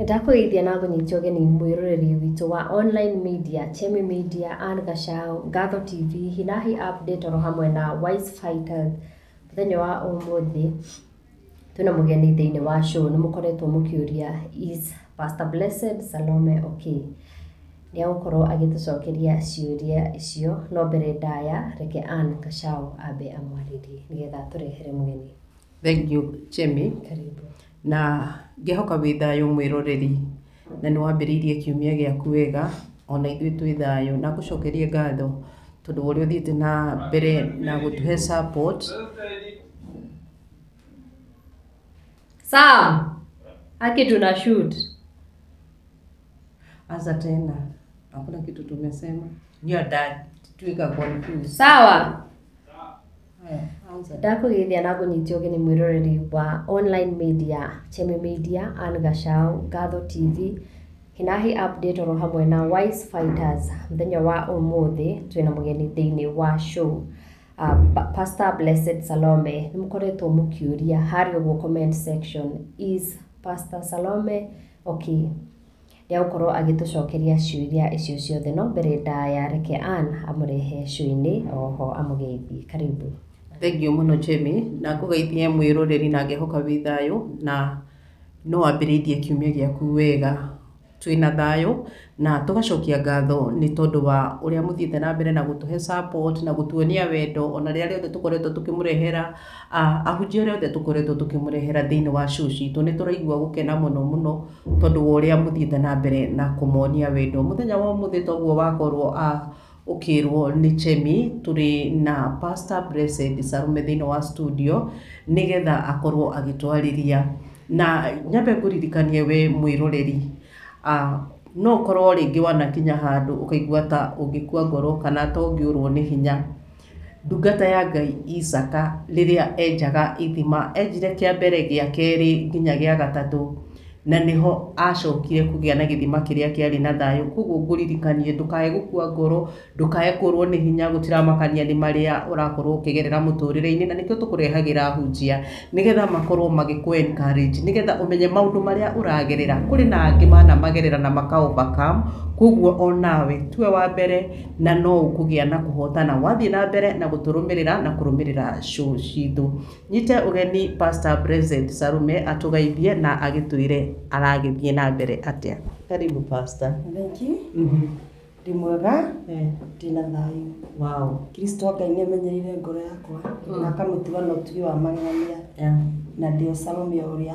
Ndakũgeithia na ngũnyite ũgeni mwĩroreri witũ wa online media, Chemi Media, Ann Gachau, Ngatho TV, Hinahi Update oro hamwe na Wise Fighters. Mũthenya wa ũmũthĩ twĩna mũgeni thĩinĩ wa show nĩ mũkoretwo mũkĩũria is Pastor Blessed Salome okay? Nĩ egũkorwo agĩtũcokeria ciũria icio no mbere ndaya reke Ann Gachau ambe amwarĩrie nĩgetha atũrehere mũgeni. Thank you, Chemi. Karibu. Na ngĩhoka wĩ thayũ mwĩroreri na nĩ wambĩrĩirie kiumia gĩaku wega ona ithuĩ twĩ thayũ na ngũcokerie ngatho tondũ wa ũrĩa ũthiĩte na mbere na gũtũhe support. Sam, haki tuna shoot. Anza tena, hakuna kitu tumesema. Ni tuika confused. Sawa. Haya, anza. Ndakũgeithia na ngũnyite ũgeni mwĩroreri wa online media, Chemi Media, Ann Gachau, Ngatho TV, Hinahi Update oro hamwe na Wise Fighters. Mũthenya wa ũmũthĩ twĩna mũgeni thĩinĩ wa show. Pastor Blessed Salome nĩ mũkoretwo mũkĩũria harĩa ũguo comment section is Pastor Salome okay? Nĩ egũkorwo agĩtũcokeria ciũria icio ciothe no mbere ndaya reke Ann amũrehe show-inĩ oho amũgeithie. Karibu. Thank you mũno Chemi na ngũgeithie mwĩroreri na ngĩhoka wĩ thayũ na no wambĩrĩirie kiumia gĩaku wega twĩna thayũ na tũgacokia ngatho nĩ tondũ wa ũrĩa mũthiĩte na mbere na gũtũhe support na gũtuonia wendo ona rĩrĩa rĩothe tũkoretwo tũkĩmũrehera ahunjia arĩa othe tũkoretwo tũkĩmũrehera thĩinĩ wa show citũ nĩ tũraigua gũkena mũno mũno tondũ wa ũrĩa mũthiĩte na mbere na kũmonia wendo. Mũthenya wa ũmũthĩ toguo wakorwo ũkĩrwo nĩ Chemi tũrĩ na Pastor Blessed Salome thĩinĩ wa studio nĩgetha akorwo agĩtwarĩria na nyambe ngũririkanie we mwĩroreri no ũkorwo rĩngĩ wanakinya handũ ũkaigua ta ũngĩkua ngoro kana ta ũngĩũrwo nĩ hinya. Ndungata ya Ngai Isaka rĩrĩa enjaga ithima enjire kĩa mbere gĩa kerĩ nginya gĩa gatatũ na nĩho acokire kũgĩa na gĩthima kĩrĩa kĩarĩ na thayũ. Koguo ngũririkanie ndũkae gũkua ngoro, ndũkae kũrwo nĩ hinya, gũtiramakania nĩ marĩa ũrakorwo ũkĩgerera mũtũrĩre-inĩ, na nĩkĩo tũkũrehagĩra ahunjia nĩgetha makorwo magĩkũ encourage, nĩgetha ũmenye maũndũ marĩa ũragerera. Kũrĩ na angĩ manamagerera na maka overcome, koguo onawe tiwe wa mbere na no ũkũgĩa na kũhotana wathiĩ na mbere na gũtũrũmĩrĩra na kũrũmĩrĩra show citũ. Nyite ũgeni Pastor Blessed Salome atũgeithie na agĩtwĩre aragĩthiĩ na mbere atĩa. Karibu Pastor. Thank you. Ndĩ mwega, ndĩna thayũ. Wow. Kristo Ngai nĩ amenyereire ngoro yakwa na akamĩtuga na ũtugi wa magegania na ndĩ o Salome o ũrĩa.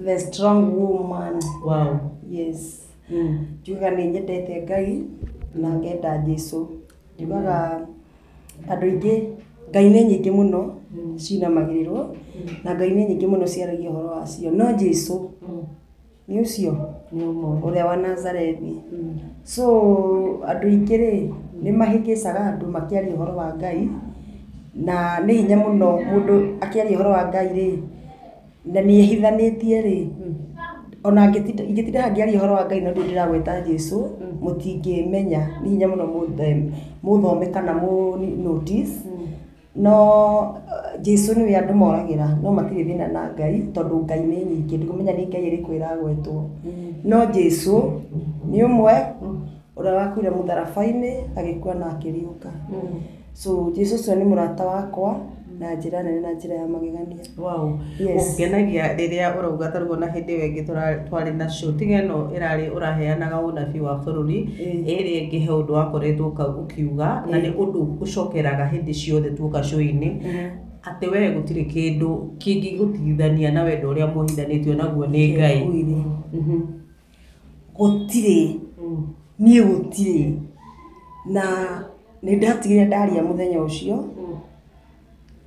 The strong woman. Wow. Yes. Njugaga nĩ nyendete Ngai na ngenda Jesu. Njugaga andũ aingĩ Ngai nĩ nyingĩ mũno cinamagĩrĩrwo na Ngai nĩ nyingĩ mũno ciaragia ũhoro wacio no Jesu nĩ ũcio Nĩ ũmwe. ũrĩa wa Nazarethi. So andũ aingĩ rĩ nĩ mahĩngĩcaga andũ makĩaria ũhoro wa Ngai na nĩ hinya mũno mũndũ akĩaria ũhoro wa Ngai rĩ na nĩ ehithanĩtie rĩ ona ingĩtinda haha ngĩaria ũhoro wa Ngai no ndĩ ndĩragweta Jesu mũtingĩmenya nĩ hinya mũno mũthome kana mũ notice no Jesu nĩwe andũ moragĩra no matirĩ thĩna na Ngai tondũ Ngai nĩ nyingĩ ndikũmenya nĩ Ngai ĩrĩkũ ĩragwetwo no Jesu nĩ ũmwe ũrĩa wakuire mũtharaba-inĩ agĩkua na akĩriũka. So Jesu ũcio nĩ mũrata wakwa na njĩra nene na njĩra ya magegania. Wow. Yes. Ũngenagia rĩrĩa ũrauga ta rĩu ona hĩndĩ ĩyo ĩngĩ twarĩ na show tiga ĩno ĩrarĩ ũraheanaga ũnabii wa bũrũri ĩrĩa ĩngĩ he ũndũ wakoretwo ũkiuga na nĩ ũndũ ũcokeraga hĩndĩ ciothe tuoka show-inĩ atĩ we gũtirĩ kĩndũ kĩngĩgũtigithania na wendo ũrĩa muohithanĩtio naguo nĩ Ngai. Gũtirĩ niĩ gũtirĩ na nĩ ndatigire ndaria mũthenya ũcio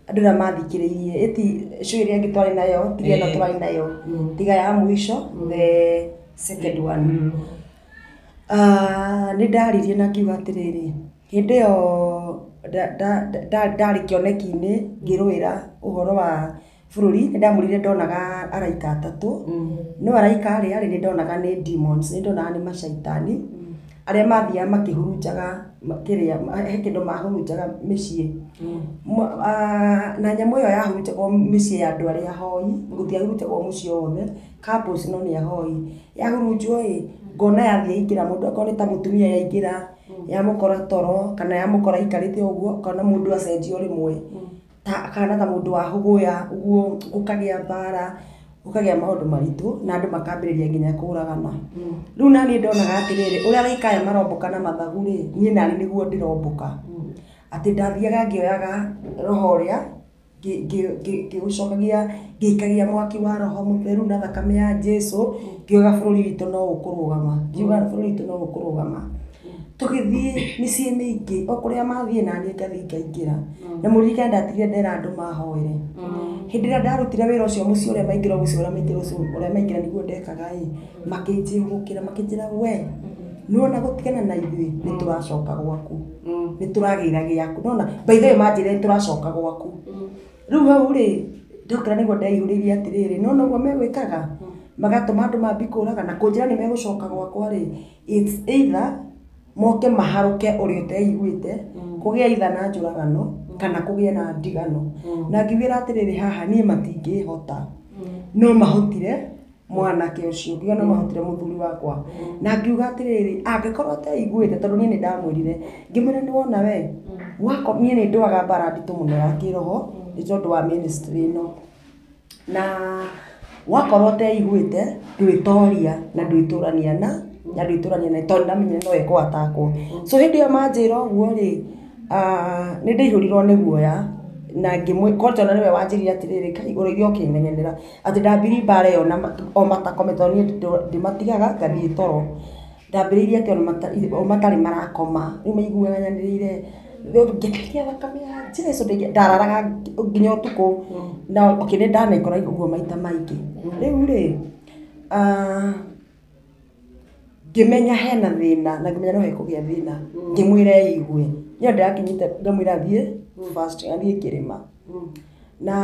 andũ arĩa mathikĩrĩirie ĩti show ĩrĩa ĩngĩ twarĩ nayo tiga ĩno twarĩ nayo tiga ya mũico the second one. Nĩ ndaririe na ngiuga atĩrĩrĩ hĩndĩ ĩyo ndarĩ kĩoneki-inĩ ngĩrũĩra ũhoro wa bũrũri nĩ ndamũrire ndonaga araika atatũ no araika arĩa rĩ nĩ ndonaga nĩ demons nĩ ndonaga nĩ macaitani arĩa mathiaga makĩhurunjaga kĩrĩa he kĩndũ mahurunjaga mĩciĩ Na nyamũ ĩyo yahurunjagwo mĩciĩ ya andũ arĩa ahoi, gũtiahurunjagwo mũciĩ o wothe, couples no nĩ ahoi. Yahurunjwo ĩ, ngona yathiĩ yaingĩra mũndũ akorwo nĩ ta mũtumia yaingĩra, yamũkora toro, kana yamũkora aikarĩte ũguo, ũkona mũndũ acenjia o rĩmwe. Ta akahana ta mũndũ wahũgũya, ũguo gũkagĩa mbara, gũkagĩa maũndũ maritũ, na andũ makambĩrĩria nginya kũragana. Rĩu naniĩ ndonaga atĩrĩrĩ, ũrĩa araika aya marombũka na mathagu rĩ, niĩ naniĩ nĩguo ndĩrombũka. Atĩ ndathiaga ngĩoyaga roho ũrĩa, ngĩũcokagia, ngĩikagia mwaki wa roho mũtheru na thakame ya Jesu, ngiuga bũrũri witũ no ũkũrũgama, ngiuga bũrũri witũ no ũkũrũgama. Tũgĩthiĩ mĩciĩ mĩingĩ, o kũrĩa mathiĩ naniĩ ngathiĩ ngaingĩra. Na mũririkane ndatigire ndera andũ mahoere. Hĩndĩ ĩrĩa ndarutire wĩra ũcio mũciĩ ũrĩa maingĩra, mũciĩ ũrĩa maingĩra, ũcio ũrĩa maingĩra nĩguo ndekaga ĩ, makĩnjĩhũgũkĩra makĩnjĩra we, nĩwona gũtigana na ithuĩ nĩ tũracoka gwaku, nĩ tũragĩra gĩaku. Nĩwona, by the way manjĩrire nĩ tũracoka gwaku. Rĩu hau rĩ, ndokĩra nĩguo ndeihũrĩirie atĩrĩrĩ, nĩwona ũguo megwĩkaga, magatũma andũ mambi kũraga na kũnjĩra nĩ megũcoka gwakwa rĩ, it's either moke maharũke ũrĩa ũteiguĩte, kũgĩe either na njũragano kana kũgĩe na ndigano. Na ngiugĩra atĩrĩrĩ, haha niĩ matingĩhota, no mahotire mwanake ũcio, ngiuga no mahotire mũthuri wakwa. Na ngiuga atĩrĩrĩ, angĩkorwo ateiguĩte, tondũ niĩ nĩ ndamwĩrire, ngĩmwĩra nĩwona we, wako niĩ nĩ ndũaga mbara nditũ mũno ya kĩroho nĩ tondũ wa ministry ĩno. Na wakorwo ũteiguĩte, ndwĩtoria na ndwĩtũrania na na ndwĩtũrania na tondũ ndamenyire no ekũatakwo. So hĩndĩ ĩyo manjĩra ũguo rĩ, nĩ ndaihũrirwo nĩ guoya na ngĩmwĩ kwanja ona nĩwe wanjĩrire atĩrĩrĩ, Ngai ũrĩire ũkĩnengenera atĩ ndambirie mbara ĩyo na o matakome, tondũ niĩ ndĩmatigaga ngathiĩ toro. Ndambĩrĩirie atĩ o matarĩ marakoma, rĩu maiguaga nyanĩrĩire, ngĩkĩria thakame ya Jesu, ndararaga nginya ũtukũ. Na okay, nĩ ndanekora ũguo maita maingĩ. Rĩu rĩ, ngĩmenya hena thĩna na ngĩmenya no hekũgĩa thĩna, ngĩmwĩra eigue. Niĩ ndĩrakinyĩte ngamwĩra athiĩ first, athiĩ kĩrĩma. Na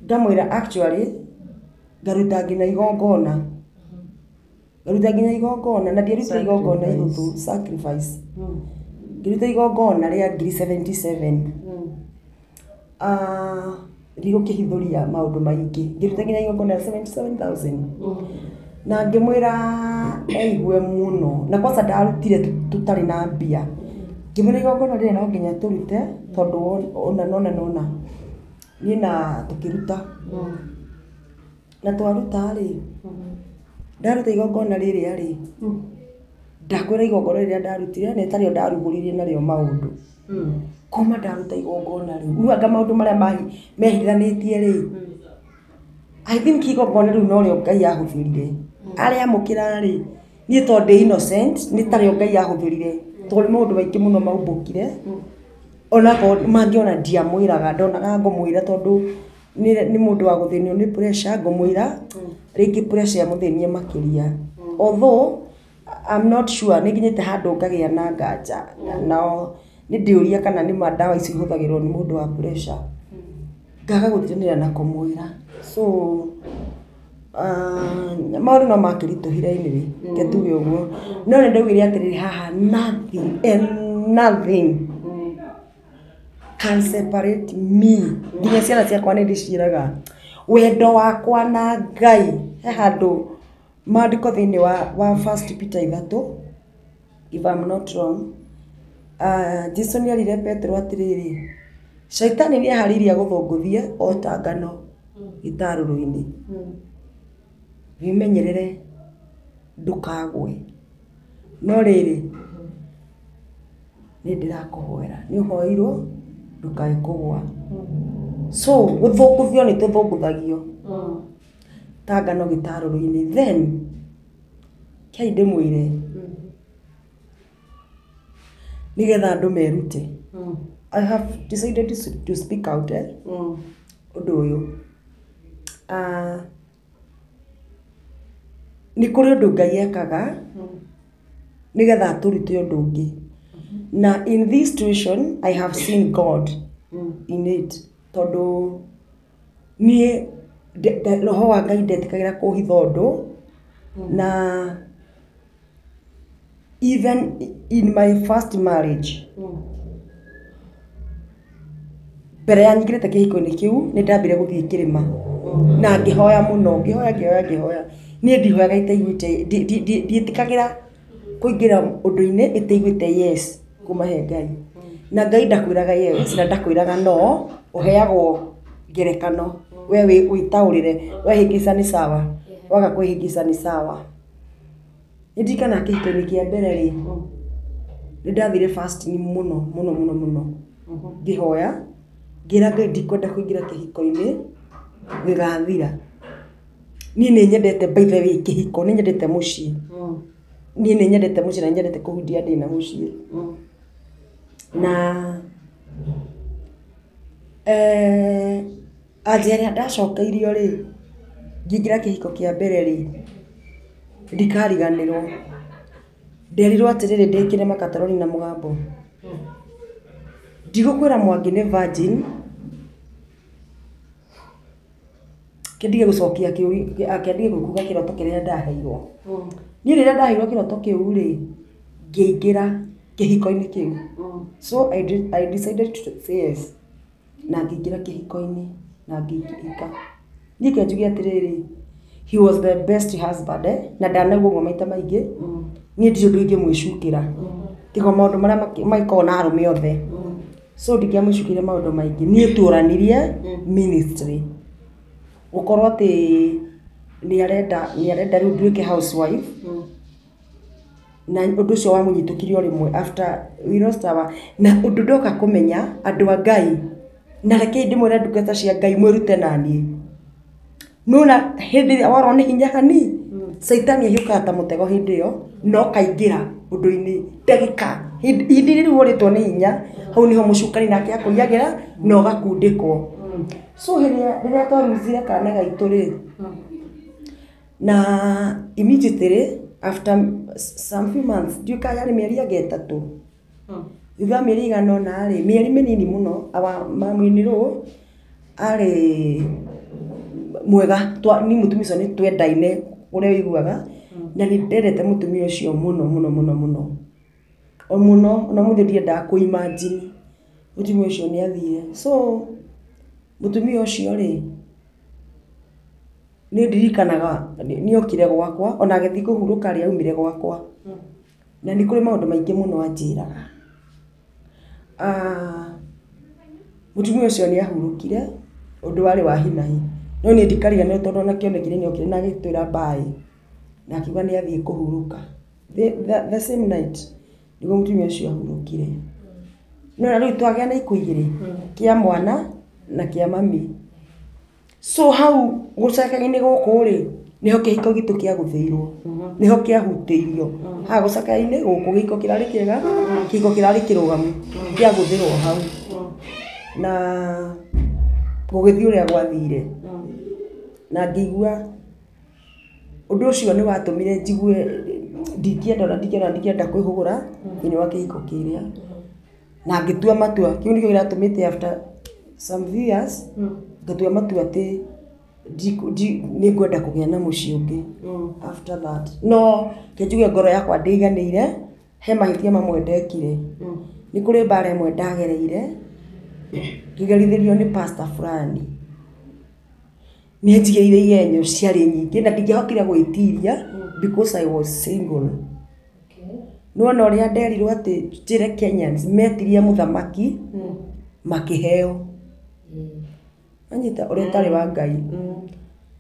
ngamwĩra actually ngaruta nginya igongona. Ngaruta nginya igongona na ndiarutire igongona ihũthũ, sacrifice. Ngĩruta igongona rĩa ngiri 77. Ndigũkĩhithũria maũndũ maingĩ. Ngĩruta nginya igongona rĩa 77,000. Na ngĩmwĩra eigue mũno. Na kwanza ndarutire tũtarĩ na mbia. Ngĩmwĩra igongona rĩrĩ no nginya tũrute tondũ ona nona nona. Niĩ na tũkĩruta. Na twaruta rĩ, ndaruta igongona rĩrĩa rĩ, ndakwĩra igongona rĩrĩa ndarutire nĩ tarĩo ndarugũririe narĩo maũndũ. Kuma ndaruta igongona rĩu, rĩu anga maũndũ marĩa mehithanĩtie rĩ, I think igongona rĩu norĩo Ngai ahũthĩrire. Arĩamũkĩra rĩ, niĩ tondũ ndĩ innocent, nĩ tarĩo Ngai ahũthĩrire. Tondũ nĩ maũndũ maingĩ mũno maumbũkire. Onakorwo mangĩ ona ndiamwĩraga, ndonaga ngũmwĩra tondũ nĩ mũndũ wa gũthĩnio nĩ pressure, ngũmwĩra rĩngĩ pressure ĩmũthĩnie makĩria. Although I'm not sure, nĩ nginyĩte handũ ngagĩa na nganja. Nao nĩ ndĩũria kana nĩ ma ndawa ici ihũthagĩrwo nĩ mũndũ wa pressure. Ngaga gũtindanĩra na kũmwĩra. So maũndũ no makĩritũhire anyway, reke tuge ũguo. No nĩ ndaugire atĩrĩrĩ, haha nothing and nothing can separate me. Nginya ciana ciakwa nĩ ndĩciĩraga wendo wakwa na Ngai. He handũ maandĩko thĩinĩ wa First Peter 3, if I'm not wrong, Jesu nĩ erire Petero atĩrĩrĩ, Shaitani nĩ eharĩirie agũthũngũthie o ta ngano gĩtarũrũ-inĩ. Wĩmenyerere ndũkagwe. No rĩrĩ, nĩ ndĩrakũhoera, nĩ ũhoeirwo ndũkae kũgwa. So gũthũngũthio nĩ tũthũngũthagio ta ngano gĩtarũrũ-inĩ. Then kei ndĩmwĩre nĩgetha andũ merute. I have decided to speak out, eh? Ũndũ ũyũ. Nĩ kũrĩ ũndũ Ngai ekaga nĩgetha atũrute ũndũ ũngĩ. Na in this situation I have seen God in it. Tondũ niĩ roho wa Ngai ndetĩkagĩra kũhitha ũndũ. Na even in my first marriage, Mbere ya nyingĩrĩte kĩhiko-inĩ kĩu nĩ ndambire gũthiĩ kĩrĩma na ngĩhoya mũno, ngĩhoya ngĩhoya ngĩhoya. Niĩ ndihoyaga itaiguĩte, ndiĩtĩkagĩra kũingĩra ũndũ-inĩ ĩtaiguĩte yes kuma he Ngai. Na Ngai ndakwĩraga yes na ndakwĩraga no, ũheagwo ngerekano we wĩtaũrĩre, wehĩngĩca nĩ sawa, waga kwĩhĩngĩca nĩ sawa. Nĩ ndirikanaga kĩhiko-inĩ kĩa mbere rĩ, nĩ ndathire fasting mũno mũno mũno mũno, ngĩhoya ngĩra Ngai ndikwenda kũingĩra kĩhiko-inĩ gĩgathira. Niĩ nĩ nyendete by the way kĩhiko, nĩ nyendete mũciĩ. Niĩ nĩ nyendete mũciĩ na nĩ nyendete kũhunjia ndĩna mũciĩ. Na anja ĩrĩa ndacokeirio rĩ, ngĩingĩra kĩhiko kĩa mbere rĩ, ndikariganĩrwo. Nderirwo atĩrĩrĩ ndĩkĩre makatoroni na mũgambo. Ndigũkwĩra Mwangi nĩ virgin, kĩndige gũcokia kĩũria, kĩndige kuga kĩroto kĩrĩa ndaheirwo. Niĩ rĩrĩa ndaheirwo kĩroto kĩu rĩ, ngĩingĩra kĩhiko-inĩ kĩu. So I decided to say yes. Na ngĩingĩra kĩhiko-inĩ na ngĩhika. Niĩ ke njuge atĩrĩrĩ, he was the best husband na ndanauga ũguo maita maingĩ. Niĩ ndirĩ ũndũ ingĩmwĩcukĩra. Tiga maũndũ marĩa magĩkoragwo na arũme othe. So ndingĩamwĩcukĩire maũndũ maingĩ. Niĩ tuoranirie ministry. Gũkorwo atĩ nĩ arenda rĩu nduĩke housewife. Na ũndũ ũcio wamũnyitũkirie o rĩmwe after we lost our, na ũndũ ndoka kũmenya andũ a Ngai, na rekei ndĩmwĩre ndungata cia Ngai mwĩrute naniĩ. Nĩwona hĩndĩ ĩrĩa worwo nĩ hinya hani, caitani ahiũkaga ta mũtego hĩndĩ ĩyo na ũkaingĩra ũndũ-inĩ ndagĩka hĩndĩ ĩrĩa rĩu ũrĩtwo nĩ hinya, hau nĩho mũcukani nake akũiyagĩra na ũgakundĩkwo. So hĩndĩ rĩrĩa twaruzire kana gaitũ rĩ, na immediately after some few months, ndiũĩ kana yarĩ mĩeri anga 3, thutha wa mĩeri ĩigana ũna rĩ, mĩeri mĩnini mũno, our mum-in-law arĩ mwega, ni mũtumia ũcio nĩ twendaine ũrĩa ũiguaga, na nĩ ndendete mũtumia ũcio mũno mũno mũno mũno o mũno, ona ũmũthĩ ndiendaga kũ imagine mũtumia ũcio nĩ athire. So mũtumia ũcio rĩ, nĩ ndirikanaga nĩ okire gwakwa, ona agĩthiĩ kũhurũka rĩ, aumire gwakwa. Na nĩ kũrĩ maũndũ maingĩ mũno anjĩraga. Mũtumia ũcio nĩ ahurũkire, ũndũ warĩ wa hi na hi. No niĩ ndikariganĩrwo tondũ ona kĩoneki nĩ okire na agĩtwĩra bye, na akiuga nĩ athiĩ kũhurũka. The same night nĩguo mũtumia ũcio ahurũkire. No na rĩu twagĩa na ikuũ igĩrĩ, kĩa mwana na kĩa mami. So hau gũcakainĩ gũkũ rĩ, nĩho kĩhiko gitũ kĩagũthĩirwo, nĩho kĩahutĩirio. Haha gũcakainĩ gũkũ gĩhiko kĩrarĩ kĩega, kĩhiko kĩrarĩ kĩrũgamu, kĩagũthĩrwo hau. Na gũgĩthiĩ ũrĩa gwathire. Na ngĩigua ũndũ ũcio nĩ watũmire njigue ndingĩenda ona ndingĩenda ndingĩenda kwĩhũgũra thĩinĩ wa kĩhiko kĩrĩa. Na ngĩtua matua, kĩu nĩkĩo kĩratũmĩte after some few years ngatua matua atĩ nĩ ngwenda kũgĩa na mũciĩ ũngĩ after that. No ke njuge ngoro yakwa ndĩiganĩire, he mahĩtia mamwe ndekire. Nĩ kũrĩ mbara ĩmwe ndagereire, ngĩgerithĩrio nĩ pastor fulani. Nĩ anjigĩrĩire igenyo ciarĩ nyingĩ na ndingĩahotire gwĩtiria because I was single. Nĩwona ũrĩa nderirwo atĩ njĩre Kenyans metirie mũthamaki makĩheo. Wanyita ũrĩa ũtarĩ wa Ngai.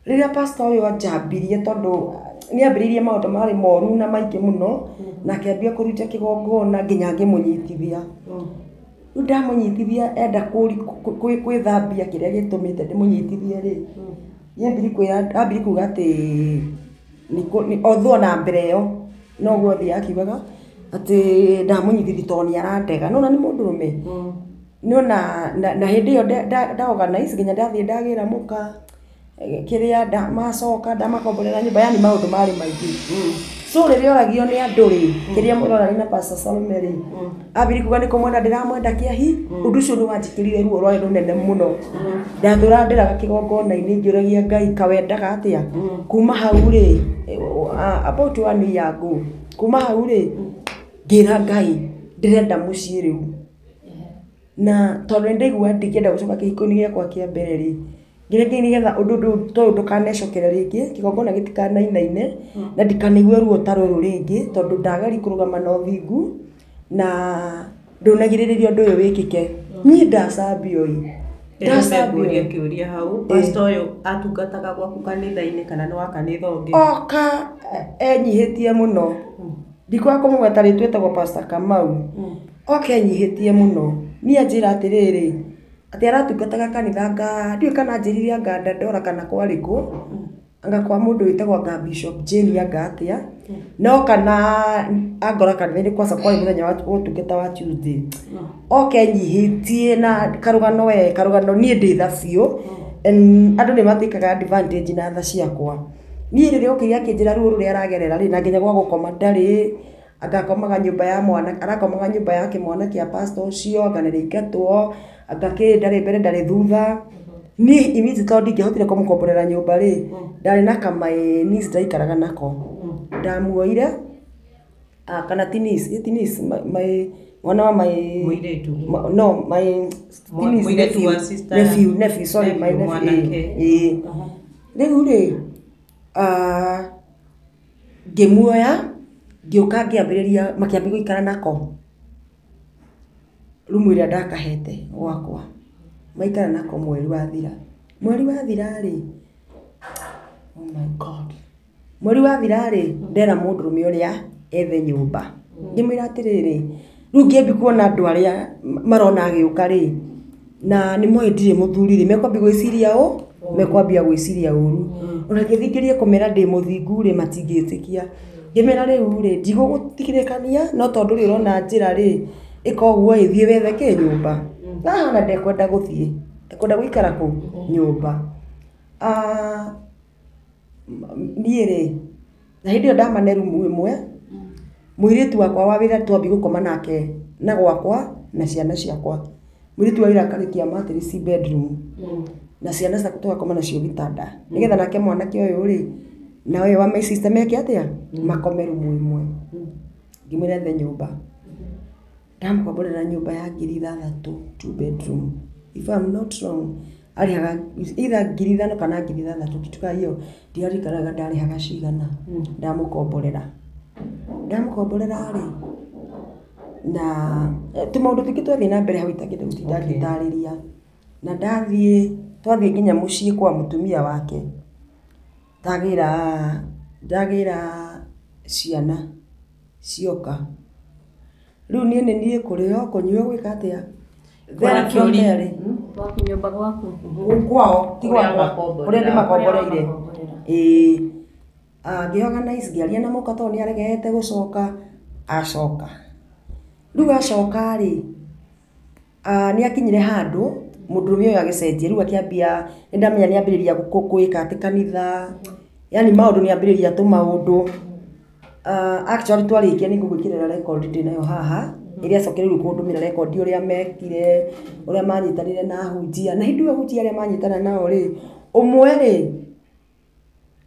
Rĩrĩa pastor ũyũ anjambirie tondũ nĩ ambĩrĩirie maũndũ marĩ moru na maingĩ mũno, na akĩambia kũruta kĩgongona nginya ngĩmũnyitithia. Rĩu ndamũnyitithia enda gwĩthambia kĩrĩa gĩtũmĩte ndĩmũnyitithie rĩ, nĩ ambire kuga atĩ although ona mbere ĩyo noguo athiaga akiugaga atĩ ndamũnyitithia tondũ nĩ arandega. Nĩwona nĩ mũndũrũme. Nĩwona na hĩndĩ ĩyo nda organize nginya ndathiĩ ndagĩra mũka kĩrĩa macoka ndamakomborera nyũmba, yani maũndũ marĩ maingĩ. So rĩrĩa oragio nĩ andũ rĩ, kĩrĩa mũrorania na Pastor Salome rĩ, ambire kuga nĩ kũmwenda ndĩramwenda kĩahi, ũndũ ũcio nĩ wanjĩkĩrire ruo rwarĩ rũnene mũno. Ndatũraga ndĩraga kĩgongona-inĩ ngĩũragia Ngai kawendaga atĩa. Kuma hau rĩ, about one year ago, kuma hau rĩ, ngĩra Ngai ndĩrenda mũciĩ rĩu. Na tondũ nĩndaigua ndingĩenda gũcoka kĩhiko-inĩ gĩakwa kĩa mbere rĩ, nginya nĩgetha ũndũ ta ũyũ ndũkanecokere rĩngĩ, kĩgongona gĩtikanainaine, na ndikanaigue ruo ta rũrũ rĩngĩ, tondũ ndageria kũrũgama na ũthingu, na ndũnagirĩrĩria ũndũ ũyũ wĩkĩke. Niĩ ndacambio ĩ. Ndacambio kĩũria hau. Pastor ũyũ atungataga gwaku kanitha-inĩ kana nĩ wa kanitha ũngĩ? Oka enyihĩtie mũno. Ndikwaga kũmũgweta rĩtwa etagwo Pastor Kamau. Oka enyihĩtie mũno. Niĩ anjĩra atĩrĩrĩ, atĩ aratungataga kanitha anga ndiũĩ kana anjĩrire anga Dandora kana kwarĩ kũ, anga kwa mũndũ wĩtagwo anga Bishop Jane anga atĩa, no kana angora kanitha-inĩ kwaca kwarĩ mũthenya wa ũtungata wa Tuesday. Oka enyihĩtie na karũgano we karũgano niĩ ndĩ tha biũ, andũ nĩ matĩkaga advantage na tha ciakwa. Niĩ rĩrĩa okire akĩnjĩra ruo rũrĩa aragerera rĩ, na nginya gwa gũkoma ndarĩ, anga akomaga nyũmba ya mwana, arakomaga nyũmba ya kĩmwana kĩa pastor ũcio, anga nĩarĩingatwo, anga kĩ ndarĩ mbere ndarĩ thutha. Niĩ immediately tondũ ndingĩahotire kũmũkomborera nyũmba rĩ, ndarĩ na kamaĩ niece ndaikaraga nako. Ndamuoire, kana ti niece, ĩ ti niece, my mwana wa my Mũirĩtu. No, my ti niece, Mũirĩtu wa nephew, sister. Nephew, nephew, sorry, my Nephew, nephew. mwanake. Ĩ. Rĩu rĩ, ngĩmuoya, ngĩũka ngĩambĩrĩria, makĩambia gũikara nako rumu ĩrĩa ndakahete gwakwa. Maikara nako mweri wathira. Mweri wathira rĩ, oh my God. Mweri wathira rĩ, ndera mũndũrũme ũrĩa ethe nyũmba. Ngĩmwĩra atĩrĩrĩ, rĩu ngĩambia kuona andũ arĩa marona agĩũka rĩ, na nĩ moĩ ndirĩ mũthuri rĩ, mekwambia gwĩciria ũ, mekwambia gwĩciria ũru. Ona ngĩthiĩ ngerie kũmera ndĩ mũthingu rĩ, matingĩtĩkia. Ngĩmera rĩu rĩ, ndigũgũtigithĩkania, no tondũ rĩ ũrona njĩra rĩ, ĩka ũguo ĩ, thiĩ wethe kĩ nyũmba. Na ndekwenda gũthiĩ, ekwenda gũikara kũ nyũmba. Niĩ rĩ, na hĩndĩ ĩyo ndamane rumu ĩmwe, mũirĩtu wakwa wa wĩra twambia gũkoma nake na gwakwa na ciana ciakwa. Mũirĩtu wa wĩra akarĩkia mattress bedroom. Na ciana ciakwa tũgakoma nacio gĩtanda. Nĩgetha nake mwanake ũyũ rĩ, na ũyũ wa my sister meke atĩa? Makome rumu ĩmwe. Ngĩmwĩra ethe nyũmba. Ndamũkomborera nyũmba ya 6,000, 2 bedroom. If I'm not wrong, arĩhaga either 5,000 kana 6,000, kitu ka hiyo. Ndiririkanaga ndarĩhaga cigana. Ndamũkomborera. Ndamũkomborera rĩ, na tũmaũndũ tũingĩ twathiĩ na mbere hau itangĩenda gũtinda ngĩtarĩria. Na ndathiĩ, twathiĩ nginya mũciĩ kwa mũtumia wake, ndagĩra ciana cioka. Rĩu niĩ nĩ niĩ kũrĩo, kũnyua, gwĩka atĩa. Then from there rĩ, Gwaku nyũmba gwaku. Kwao, ti Kũrĩa gwakwa, makomborera. kũrĩa ndĩmakomboreire. Makomborera. Ĩĩ. Ngĩ-organize, ngĩaria na mũka tondũ nĩaregete gũcoka, acoka. Rĩu acoka rĩ, nĩakinyire handũ, mũndũrũme ũyũ agĩcenjia, rĩu akĩambia, nĩndamenya nĩambĩrĩria gwĩka atĩ kanitha, yani maũndũ nĩambĩrĩria tũmaũndũ. Actually twarĩkia nĩngũgwĩkĩrĩra record ndĩnayo haha, ĩrĩa acokire rĩu kũndũmĩra record ũrĩa mekire, ũrĩa manyitanire na ahunjia, na hĩndĩ ĩyo ahunjia arĩa manyitana nao rĩ, ũmwe rĩ,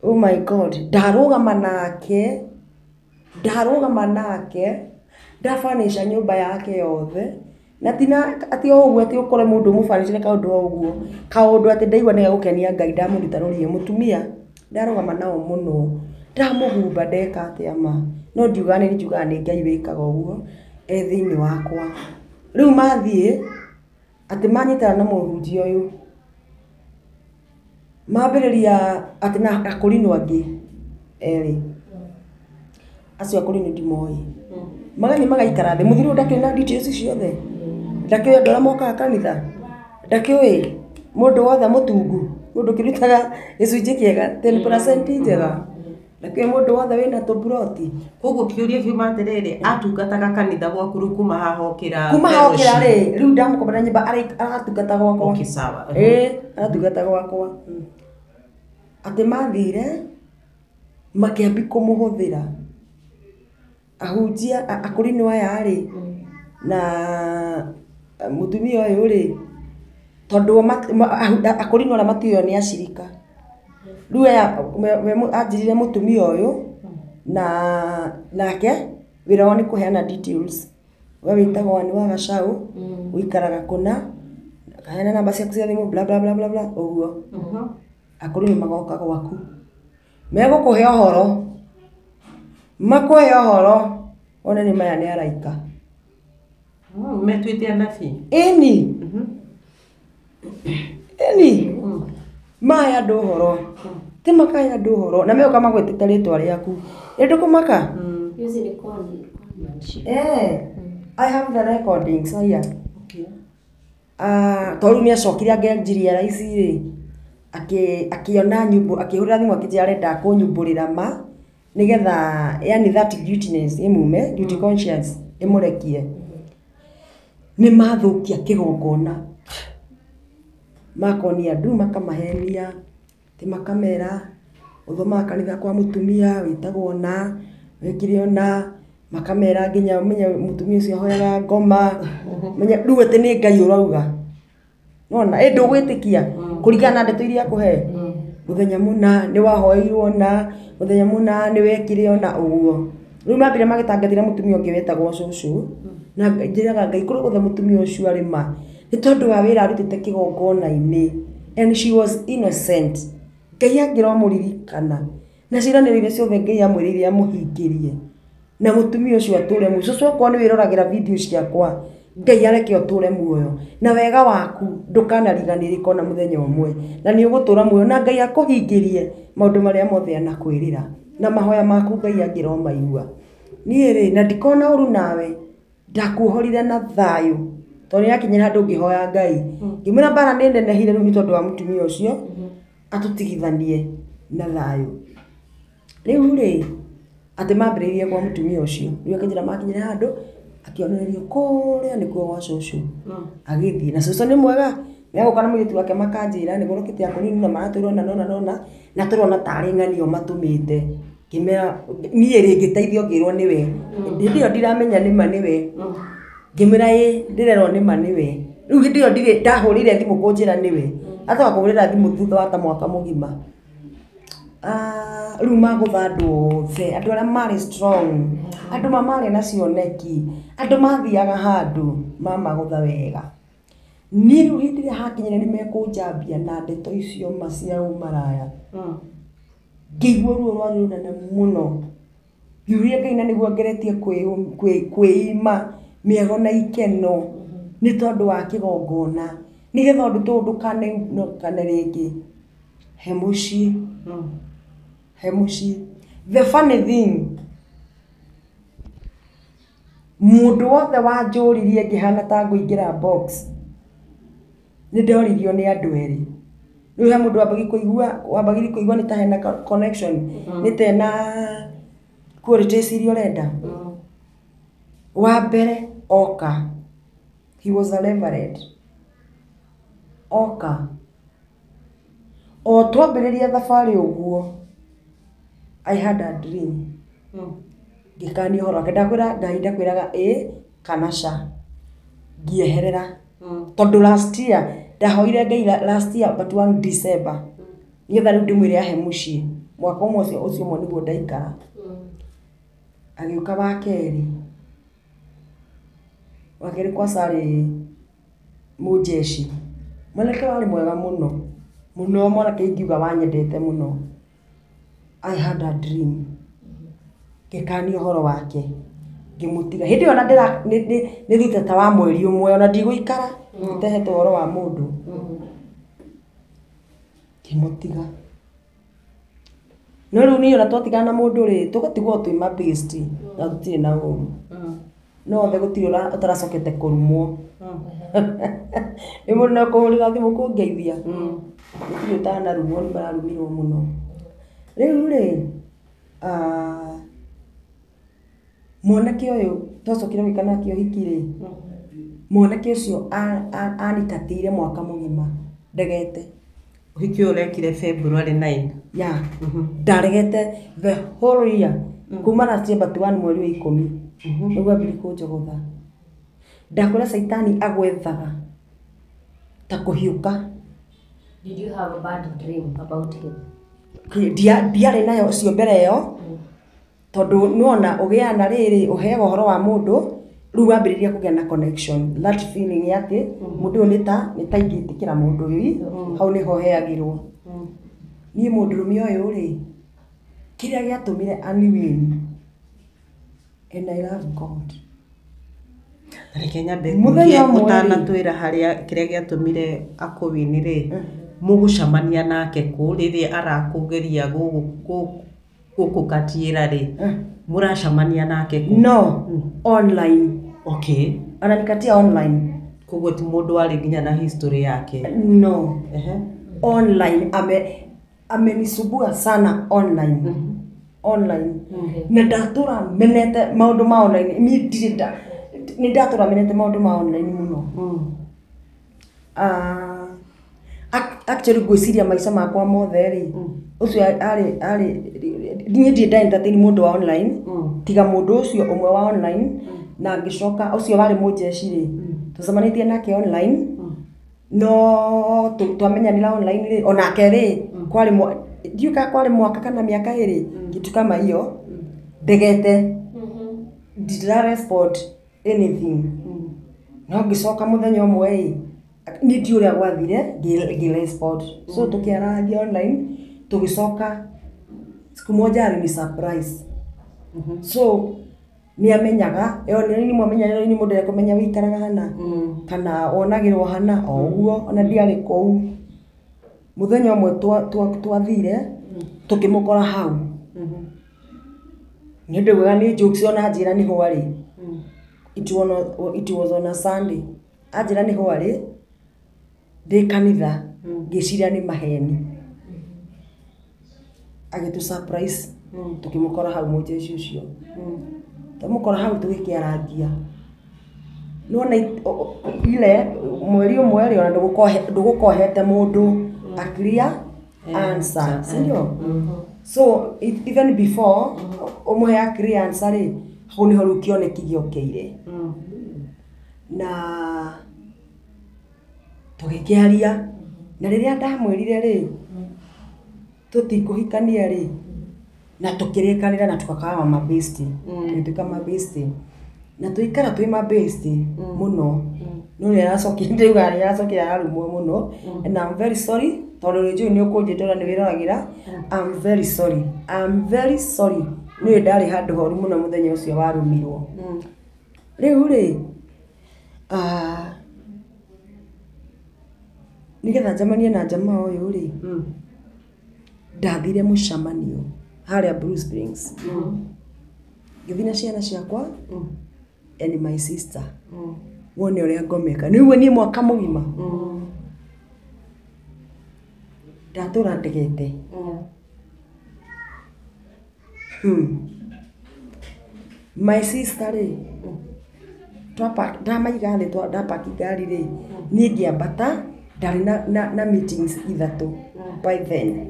oh my God, ndarũgama nake, ndabanica nyũmba yake yothe, na tina atĩ o ũguo atĩ ũkore mũndũ ũmũbanicĩre kaũndũ o ũguo, kaũndũ atĩ ndaigua nĩgegũkenia Ngai ndamũruta rũriĩ, mũtumia, ndarũgama nao mũno, ndamũhumba ndeka atĩa ma, no ndiugaga nĩ njugaga nĩ Ngai wĩkaga ũguo, e thĩinĩ wakwa. Rĩu mathiĩ, atĩ manyitana na mũhunjia ũyũ, mambĩrĩria atĩ na akũrinũ angĩ erĩ, acio akũrinũ ndimoĩ. Magathiĩ magaikara thĩ, mũthuri ũyũ ndakĩrĩ na details ciothe, ndakĩũĩ andũ arĩa mokaga kanitha, ndakĩũĩ mũndũ wothe mũtungu, mũndũ ũkĩrutaga gĩcunjĩ kĩega 10% njega, ndakĩũĩ mũndũ wothe wĩna tũburoti. Koguo kĩũria kiuma atĩrĩrĩ, atungataga kanitha gwaku rĩu kuma haha okĩra Kuma haha okĩra rĩ, rĩu ndamũkomborera nyũmba aratungata gwakwa. Okay, sawa. Ĩĩ, aratungata gwakwa. Atĩ mathire, makĩambia kũmũhũthĩra. Ahunjia, akũrinũ aya rĩ, na mũtumia ũyũ rĩ, tondũ akũrinũ arĩa matiũĩ nĩ acirika. Rĩu aya, we anjĩrire mũtumia ũyũ, na nake wĩra wao nĩ kũheana details. We wĩtagwo Ann wa Gacau, ũikaraga kũna, kaheana namba ciaku cia thimũ bla bla bla bla bla ũguo. Akũrũ nĩ magoka gwaku. Megũkũhe ũhoro. Makũhe ũhoro wone nĩ maya nĩ araika. Metuĩte anabii. Ĩni. Ĩni. Mahe andũ ũhoro. Ti makahe andũ ũhoro na megũka magwĩtĩte rĩtwa rĩaku. Ĩ ndũkũmaka? Hizi ni conmanship. Eh. I have the recordings haya. Okay. Ah, tondũ rĩu nĩ acokire angenjiria ici rĩ akĩona nyumbu akĩhũrĩra thimũ akĩnjĩra arenda kũnyumbũrĩra ma nĩgetha yani that guiltiness ĩmume, guilty conscience ĩmũrekie. Nĩ mathũkia kĩgongona, makonia andũ makamahenia, atĩ makamera ũthomaga kanitha kwa mũtumia wĩtagwo ũna, wĩkire ũna, makamera nginya ũmenye mũtumia ũcio ahoyaga ngoma, menye rĩu atĩ nĩ Ngai ũrauga. Nĩwona, ĩ ndũgwĩtĩkia kũringana na ndeto iria akũhe. Mũthenya mũna nĩ wahoeirwo ũna, mũthenya mũna nĩ wekire ũna, ũguo. Rĩu mambire magĩtangathĩra mũtumia ũngĩ wetagwo cũcũ, na njĩraga Ngai kũrĩa guothe mũtumia ũcio arĩ ma, nĩ tondũ wa wĩra arutĩte kĩgongona-inĩ, and she was innocent. Ngai angĩromũririkana na ciĩranĩro iria ciothe Ngai amwĩrĩire amũhingĩrie, na mũtumia ũcio atũre muoyo. Cũcũ okorwo nĩ wĩroragĩra video ciakwa, Ngai areke ũtũre muoyo na wega waku ndũkanariganĩrĩke ona mũthenya ũmwe, na nĩ ũgũtũra muoyo na Ngai akũhingĩrie maũndũ marĩa mothe anakwĩrĩra, na mahoya maku Ngai angĩromaigua. Niĩ rĩ, na ndikona ũru nawe, ndakuohorire na thayũ, tondũ nĩyakinyire handũ ngĩhoya Ngai, ngĩmwĩra mbara nĩ nenehire rĩu nĩ tondũ wa mũtumia ũcio, atũtigithanie na thayũ. Rĩu rĩ, atĩ mambĩrĩirie kwa mũtumia ũcio, rĩu akĩnjĩra makinyire handũ, akĩonererio kũrĩa nĩkuo gwa cũcũ. Agĩthiĩ, na cũcũ nĩ mwega, nĩagũka na mũirĩtu wake makanjĩra nĩgũrũkĩte akũnini na maratwĩra ũna na ũna na ũna, na tũrona tarĩ ng'anio matũmĩte. Ngĩmera niĩ rĩ ngĩteithio ngĩrwo nĩwe. Hĩndĩ ĩyo ndiramenya nĩma nĩwe. Ngĩmwĩra ĩ ndĩrerwo nĩma nĩwe. Rĩu hĩndĩ ĩyo ndirĩ ndahũrĩire thimũ kũnjĩra nĩwe. Atoka kũhũrĩra thimũ thutha wa ta mwaka mũgima. Rĩu magũtha andũ othe, andũ arĩa marĩ strong, andũ ma marĩ na cioneki, andũ mathiaga handũ mamagũtha wega. Niĩ rĩu hĩndĩ ĩrĩa hakinyire nĩ mekũnjambia na ndeto icio ma cia ũmaraya, ngĩigua ruo rwarĩ rũnene mũno. Ngiuria Ngai na nĩguo ngeretie kwĩima mĩago na ikeno nĩ tondũ wa kĩgongona, nĩgetha ũndũ ta ũyũ ndũkanekane rĩngĩ. He mũciĩ, he mũciĩ. The funny thing, mũndũ wothe wanjũririe ngĩhana ta ngũingĩra box, nĩ ndoririo nĩ andũ erĩ. Rĩu he mũndũ wambagia kũigua nĩ ta hena connection, nĩ ta ena qualities iria ũrenda. Wa mbere oka, he was a reverend. Oka, o twambĩrĩria thabarĩ ũguo, I had a dream. Ngĩkania ũhoro wake, ndakwĩra Ngai ndakwĩraga ĩ kana ca, ngĩeherera. Tondũ last year, ndahoire Ngai last year but one December, nĩgetha rĩu ndĩmwĩre ahe mũciĩ. Mwaka ũmwe ũcio ũcio ũmwe nĩguo ndaikara. Agĩũka wa kerĩ, wa kerĩ kwanza arĩ mũnjeci. Mwanake warĩ mwega mũno, mũno mwanake ingiuga wanyendete mũno. I had a dream. Ngĩkania ũhoro wake, ngĩmũtiga. Hĩndĩ ĩyo ona ndĩra nĩ thutha ta wa mweri ũmwe ona ndigũikara itehete ũhoro wa mũndũ. Ngĩmũtiga. No rĩu niĩ ona twatigana na mũndũ rĩ, tũgatigwo twĩ mabesti na tũtirĩ na ũru. No othe gũtirĩ ũtaracokete kũrumwo. Nĩ mũndũ no kũhũrĩra thimũ kũngeithia. Gũtirĩ ũtanarumwo nĩ mararumirwo mũno. Rĩu rĩ, mwanake ũyũ twacokire gwĩka nake ũhiki rĩ, mwanake ũcio anitatĩire mwaka mũgima ndegete. Ũhiki ũyũ ũrekire February 9. Yeah. Ndaregete the whole year. Kuma last year but one mweri wa ikũmi. Nĩguo ambire kũnjogotha. Ndakwĩra caitani agwethaga ta kũhiũka. Did you have a bad dream about him? Ndiarĩ nayo ũcio mbere ĩyo, tondũ nĩwona ũgĩaga na rĩrĩ ũheaga ũhoro wa mũndũ Rĩu wambĩrĩria kũgĩa na connection, that feeling ya atĩ mũndũ ũyũ nĩ ta ingĩtĩkĩra mũndũ ũyũ, hau nĩho heagĩrwo. Niĩ mũndũrũme ũyũ rĩ, kĩrĩa gĩatũmire aniwin, and I love God. Reke nyambe Mũthenya ũmwe rĩ. ũtanatwĩra harĩa kĩrĩa gĩatũmire akũwini rĩ, mũgũcemania nake kũ rĩrĩa arakũgeria gũkũkatiĩra rĩ, mũracemania nake kũ? No, online. Okay. Ananikatia online. Koguo ti mũndũ warĩ nginya na history yake. No. Ehe. Online amenisumbua sana online. Online. Na ndatũra menete maũndũ ma online. Niĩ ndirĩ nda nĩ ndatũra menete maũndũ ma online mũno. Actually ngwĩciria maica makwa mothe rĩ, ũcio arĩ niĩ ndirĩ nda entertain mũndũ wa online, tiga mũndũ ũcio ũmwe wa online, na ngĩcoka ũcio warĩ mũnjeshi rĩ, tũcemanĩtie nake online, no twamenyanĩra online rĩ, onake rĩ, kwarĩ ndiũĩ kana kwarĩ mwaka kana mĩaka ĩrĩ, kitu kama hiyo, ndegete, ndira respond anything. No ngĩcoka mũthenya ũmwe ĩ, niĩ ndiũĩ ũrĩa gwathire, ngĩ respond. So tũkĩarangia online, tũgĩcoka siku moja alini surprise. So nĩ amenyaga, ĩyo nĩ mwamenya nĩ mũndũ ekũmenya wĩikaraga hana, kana wonagĩrwo hana, o ũguo, ona ndiarĩ kũu. Mũthenya ũmwe twathire, tũkĩmũkora hau. Nĩ ndaugaga nĩ jokes ona anjĩra nĩho arĩ. It was on a Sunday. Anjĩra nĩho arĩ, ndĩ kanitha, ngĩciria nĩ maheni. Agĩtũ surprise, tũkĩmũkora hau mũnjeshi ũcio. Twamũkora hau tũgĩkĩarangia. Nĩwona ile mweri ũmwe rĩ, ona ndũgũkohete mũndũ a clear answer, si ndio? So even before ũmũhe a clear answer rĩ, hau nĩho rĩu kĩoneki gĩokĩire. Na tũgĩkĩaria, na rĩrĩa ndamwĩrire rĩ, tũtikũhikania rĩ, na tũkĩrĩkanĩra na tũgakaga mabesti, tũgĩtuĩka mabesti. Na tũikara twĩ mabesti mũno. No nĩ aracokire, ndauga nĩ aracokire ararumwo mũno. And I'm very sorry, tondũ nĩ njũĩ nĩ ũkũnjĩtũra nĩ wĩroragĩra. I'm very sorry. I'm very sorry. Nĩ ndarĩ handũ horu mũno mũthenya ũcio warumirwo. Rĩu rĩ, nĩgetha njemanie na jamaa ũyũ rĩ, ndathire mũcemanio harĩa Blue Springs. Ngĩthiĩ na ciana ciakwa and my sister. Wone ũrĩa ngomeka. Nĩguo niĩ mwaka mũgima. Ndatũra ndegete. My sister rĩ, ndamaiga thĩ, ndapaki ngari rĩ, niĩ ngĩambata, ndarĩ na meetings ithatũ by then.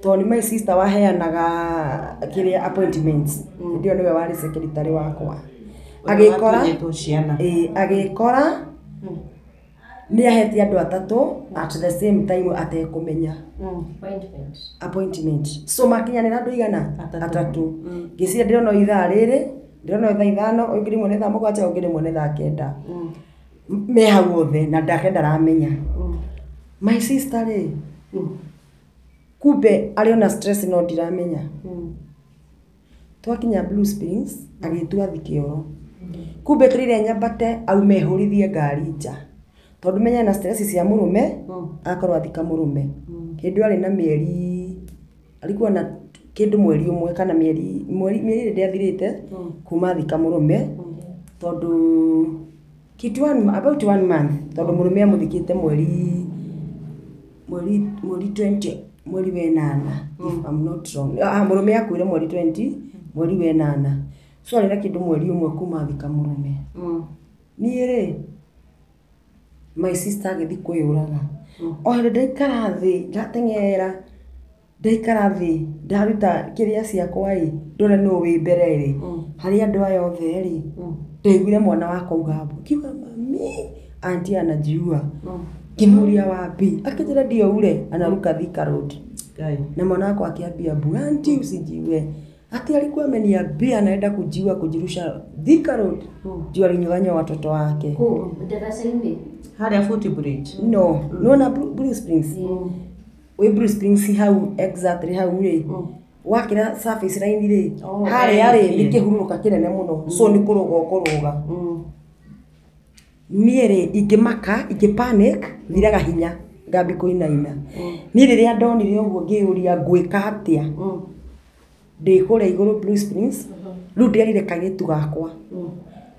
Tondũ nĩ my sister waheanaga kĩrĩa appointments. Hĩndĩ ĩyo nĩwe warĩ secretary wakwa. Agĩkora agĩkora nĩ ahete andũ atatũ at the same time atekũmenya. Appointment. So makinyanĩra andũ igana? Atatũ. Ngĩciria ndĩrona ithaa rĩrĩ, ndĩrona thaa 5, ũngĩ rĩmwe nĩ thaa 7, ũngĩ rĩmwe nĩ thaa 9. Me hau othe na ndake ndaramenya. My sister rĩ, kumbe arĩ ona stress no ndiramenya. Twakinya Blue Springs, agĩtua thi kĩoro. Kumbe tũrĩre nyambate aume hũrithie ngari nja. Tondũ menya na stress cia mũrũme, akorwo athika mũrũme. Hĩndĩ ĩyo arĩ na mĩeri, alikuwa na kĩndũ mweri ũmwe kana mĩeri ĩrĩ ndĩathirĩte kuma athika mũrũme. Tondũ kitu about 1 month, tondũ mũrũme amũthikĩte mweri 20, mweri wa 8, if I'm not wrong. Mũrũme akuire mweri 20, mweri wa 8. So arĩ na kĩndũ mweri ũmwe kuma athika mũrũme. Niĩ rĩ, my sister agĩthiĩ kwĩyũraga. O hĩndĩ ndaikara thĩ, ndateng'era, ndaikara thĩ, ndaruta kĩrĩa ciakwa ĩ, ndore nũũ wĩ mbere rĩ, harĩ andũ aya othe rĩ, ndaiguire mwana wakwa auga mbu. Ngiuga mami, auntie anajiua. Ngĩmũria wapi, akĩnjĩra ndio ule, anaruka Thika Road. Na mwana wakwa akĩambia mbu, auntie usijiue. Ati alikuwa ameniambia anaenda kujiua, kujirusha Thika Road. Juu alinyang'anywa watoto wake. Kũ ndaraca-inĩ. Harĩa Foot Bridge. No, nĩwona Blue Springs? Wĩ Blue Springs hau exactly hau rĩ. Wakĩra surface line rĩ, Oh, harĩa rĩ eh, nĩ kĩhurũrũka kĩnene mũno. So nĩ kũrũga ũkũrũga. Niĩ rĩ ingĩmaka, ingĩ panic, thiraga hinya ngambi kũinaina. Niĩ rĩrĩa ndonire ũguo ngĩyũria ngwĩka atĩa. Ndĩ kũrĩa igũrũ Blue Springs, rĩu ndĩerire kairĩtu gakwa.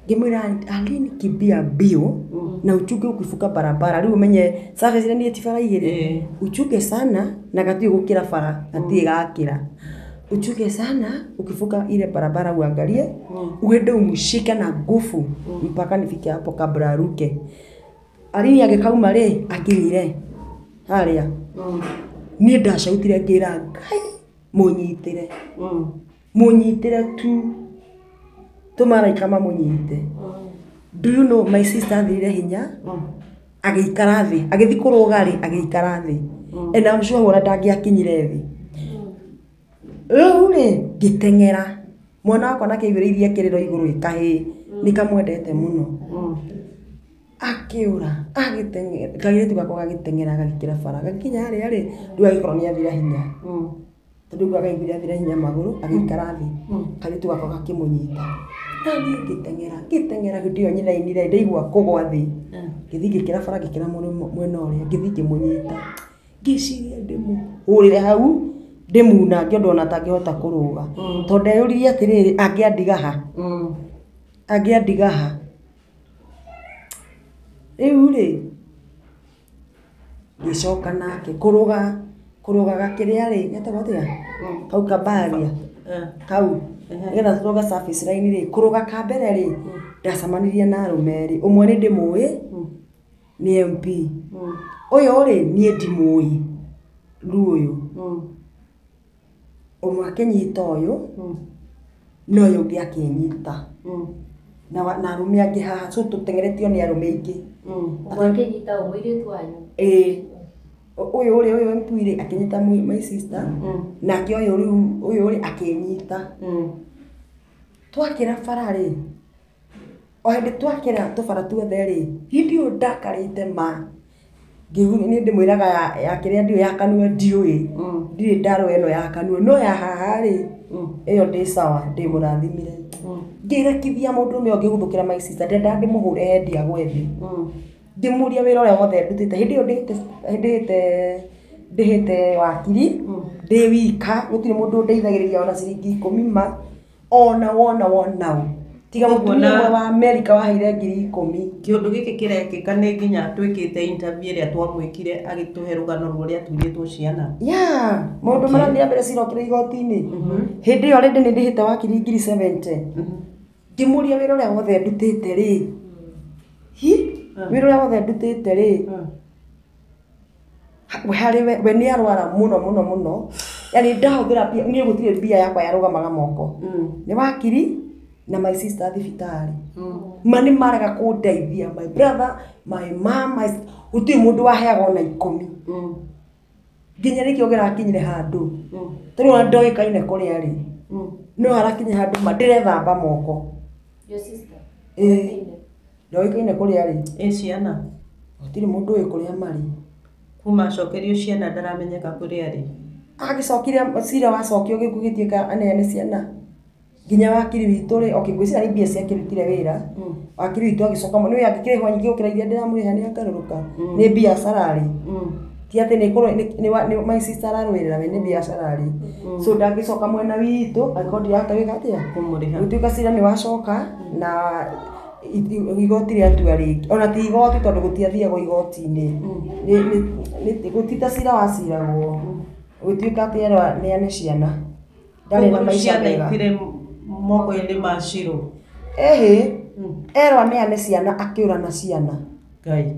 Ngĩmwĩra Aline kimbia mbio na uchunge ukivuka barabara. Rĩu ũmenye surface line ti bara igĩrĩ. Eh. Uchunge sana na gatiĩ gũkĩra bara, gatiĩ gakĩra. Uchunge sana ukivuka ile barabara uangalie, uende umshike na nguvu mpaka nifike hapo kabla aruke. Aline agĩkauma rĩ akinyire harĩa. Niĩ ndacautire ngĩra Ngai mũnyitĩre. Mũnyitĩre tu tũmaraika mamũnyite. Do you know my sister athirire hinya agĩikara thĩ, agĩthiĩ kũrũga rĩ agĩikara thĩ. And I'm sure ona ndangĩakinyire thĩ. Rĩu rĩ ngĩteng'era mwana wakwa nakĩaiguĩrĩirie kĩrĩro igũrũ ĩ kahĩĩ nĩ kamwendete mũno. Akĩũra agĩteng'era kairĩtu gakwa gagĩteng'era gagĩkĩra bara gagĩkinya harĩa rĩ rĩu agĩkorwo nĩ athira hinya. Tondũ rĩu akaiguire athira hinya magũrũ agĩikara thĩ. Kairĩtu gakwa gakĩmũnyita. Na niĩ ngĩteng'era ngĩteng'era hĩndĩ ĩyo nyinainire ndaigua kũgwa thĩ. Ngĩthiĩ ngĩkĩra bara ngĩkĩra mwena ũrĩa ngĩthiĩ ngĩmũnyita. Ngĩciria ndĩmũhũrĩre hau ndĩmunange ũndũ ona atangĩhota kũrũga. Tondũ ndeyũririe atĩrĩrĩ angĩandiga ha? Angĩandiga ha? Rĩu rĩ ngĩcoka nake kũrũga kũrũgaga kĩrĩa rĩ getagwo atĩa? Kau kabaria kau nĩgetha tũrũge surface line rĩ kũrũga ka mbere rĩ ndacemanirie na arũme erĩ ũmwe nĩ ndĩmũĩ nĩ MP ũyũ rĩ niĩ ndimũĩ rĩu ũyũ ũmwe akĩnyita ũyũ na ũyũ ũngĩ akĩnyita na arũme angĩ haha so tũteng'eretio nĩ arũme aingĩ. Ũmwe akĩnyita ũ mũirĩtu wanyu. Ĩĩ ũyũ rĩ ũyũ MP rĩ akĩnyita my sister nake ũyũ rĩu ũyũ rĩ akĩnyita. Twakĩra bara rĩ o hĩndĩ twakĩra tũbara tuothe rĩ hĩndĩ ĩyo ndakarĩte ma niĩ ndĩmwĩraga ya kĩrĩa ndiũĩ ya kanua ndiũĩ ndirĩ ndarũa ĩno ya kanua no ya haha rĩ ĩyo ndĩ sawa ndĩmũrathimire. Ngĩrekithia mũndũrũme ũyũ ngĩguthũkĩra my sister ndendaga ndĩmũhũre hendi agwe thĩ. Ngĩmũria wĩra ũrĩa wothe ndutĩte hĩndĩ ĩyo ndĩhĩte wakiri ndĩ wika gũtirĩ mũndũ ũndeithagĩrĩria ona ciringi ikũmi ma ona wona wonau tiga mũtumia ũmwe wa Amerika waheire 10,000. Kĩũndũ gĩkĩ kĩrekĩka nĩ nginya twĩkĩte interview ĩrĩa twamwĩkire agĩtũhe rũgano rwa ũrĩa atunyĩtwo ciana. Yeah, maũndũ marĩa ndĩ mbere cirokire igoti-inĩ. Hĩndĩ ĩyo already nĩ ndĩhĩte wakiri 70,000. Ngĩmũria wĩra ũrĩa wothe ndutĩte rĩ hi wĩra ũrĩa wothe ndutĩte rĩ harĩ we nĩ arwara mũno mũno mũno yani ndahũthĩra mbia niĩ gũtirĩ mbia yakwa yarũgamaga moko nĩ wakiri na my sister thibitarĩ ma nĩ marega kũndeithia my brother my mom my gũtirĩ mũndũ waheaga ona 10 nginya nĩkĩo kĩrakinyire handũ tondũ ona ndoĩkaine kũrĩa rĩ no harakinya handũ ma ndĩrethamba moko. Your sister. Ĩĩ ndoĩkaine kũrĩa rĩ. Ĩ ciana gũtirĩ mũndũ ũĩ kũrĩa marĩ. Kuma acokerio ciana ndaramenyeka kũrĩa arĩ. Agĩcokire cira wacokio gĩkuũ gĩtuĩka aneane ciana nginya wakiri witũ rĩ okay ngwĩciria nĩ mbia ciakĩrutire wĩra wakiri witũ agĩcoka nĩ angĩkĩrĩhwo nyingĩ gũkĩra iria ndĩramũrĩha nĩ akarũrũka nĩ biacara rĩ ti atĩ nĩ my sister ararũĩrĩra we nĩ biacara rĩ so ndangĩcoka mwena witũ angĩkorwo ndirahota gwĩka atĩa Kũmũrĩha. gũtuĩka cira nĩ wacoka na igoti rĩatua rĩngĩ ona ti igoti tondũ gũtiathiagwo igoti-inĩ gũtita cira waciragwo gũtuĩka atĩ erwo neane ciana ndarĩ na maica ciana mega. itire moko-inĩ ma Shiro. Ĩhĩ erwo neane ciana akĩũra na ciana. Ngai.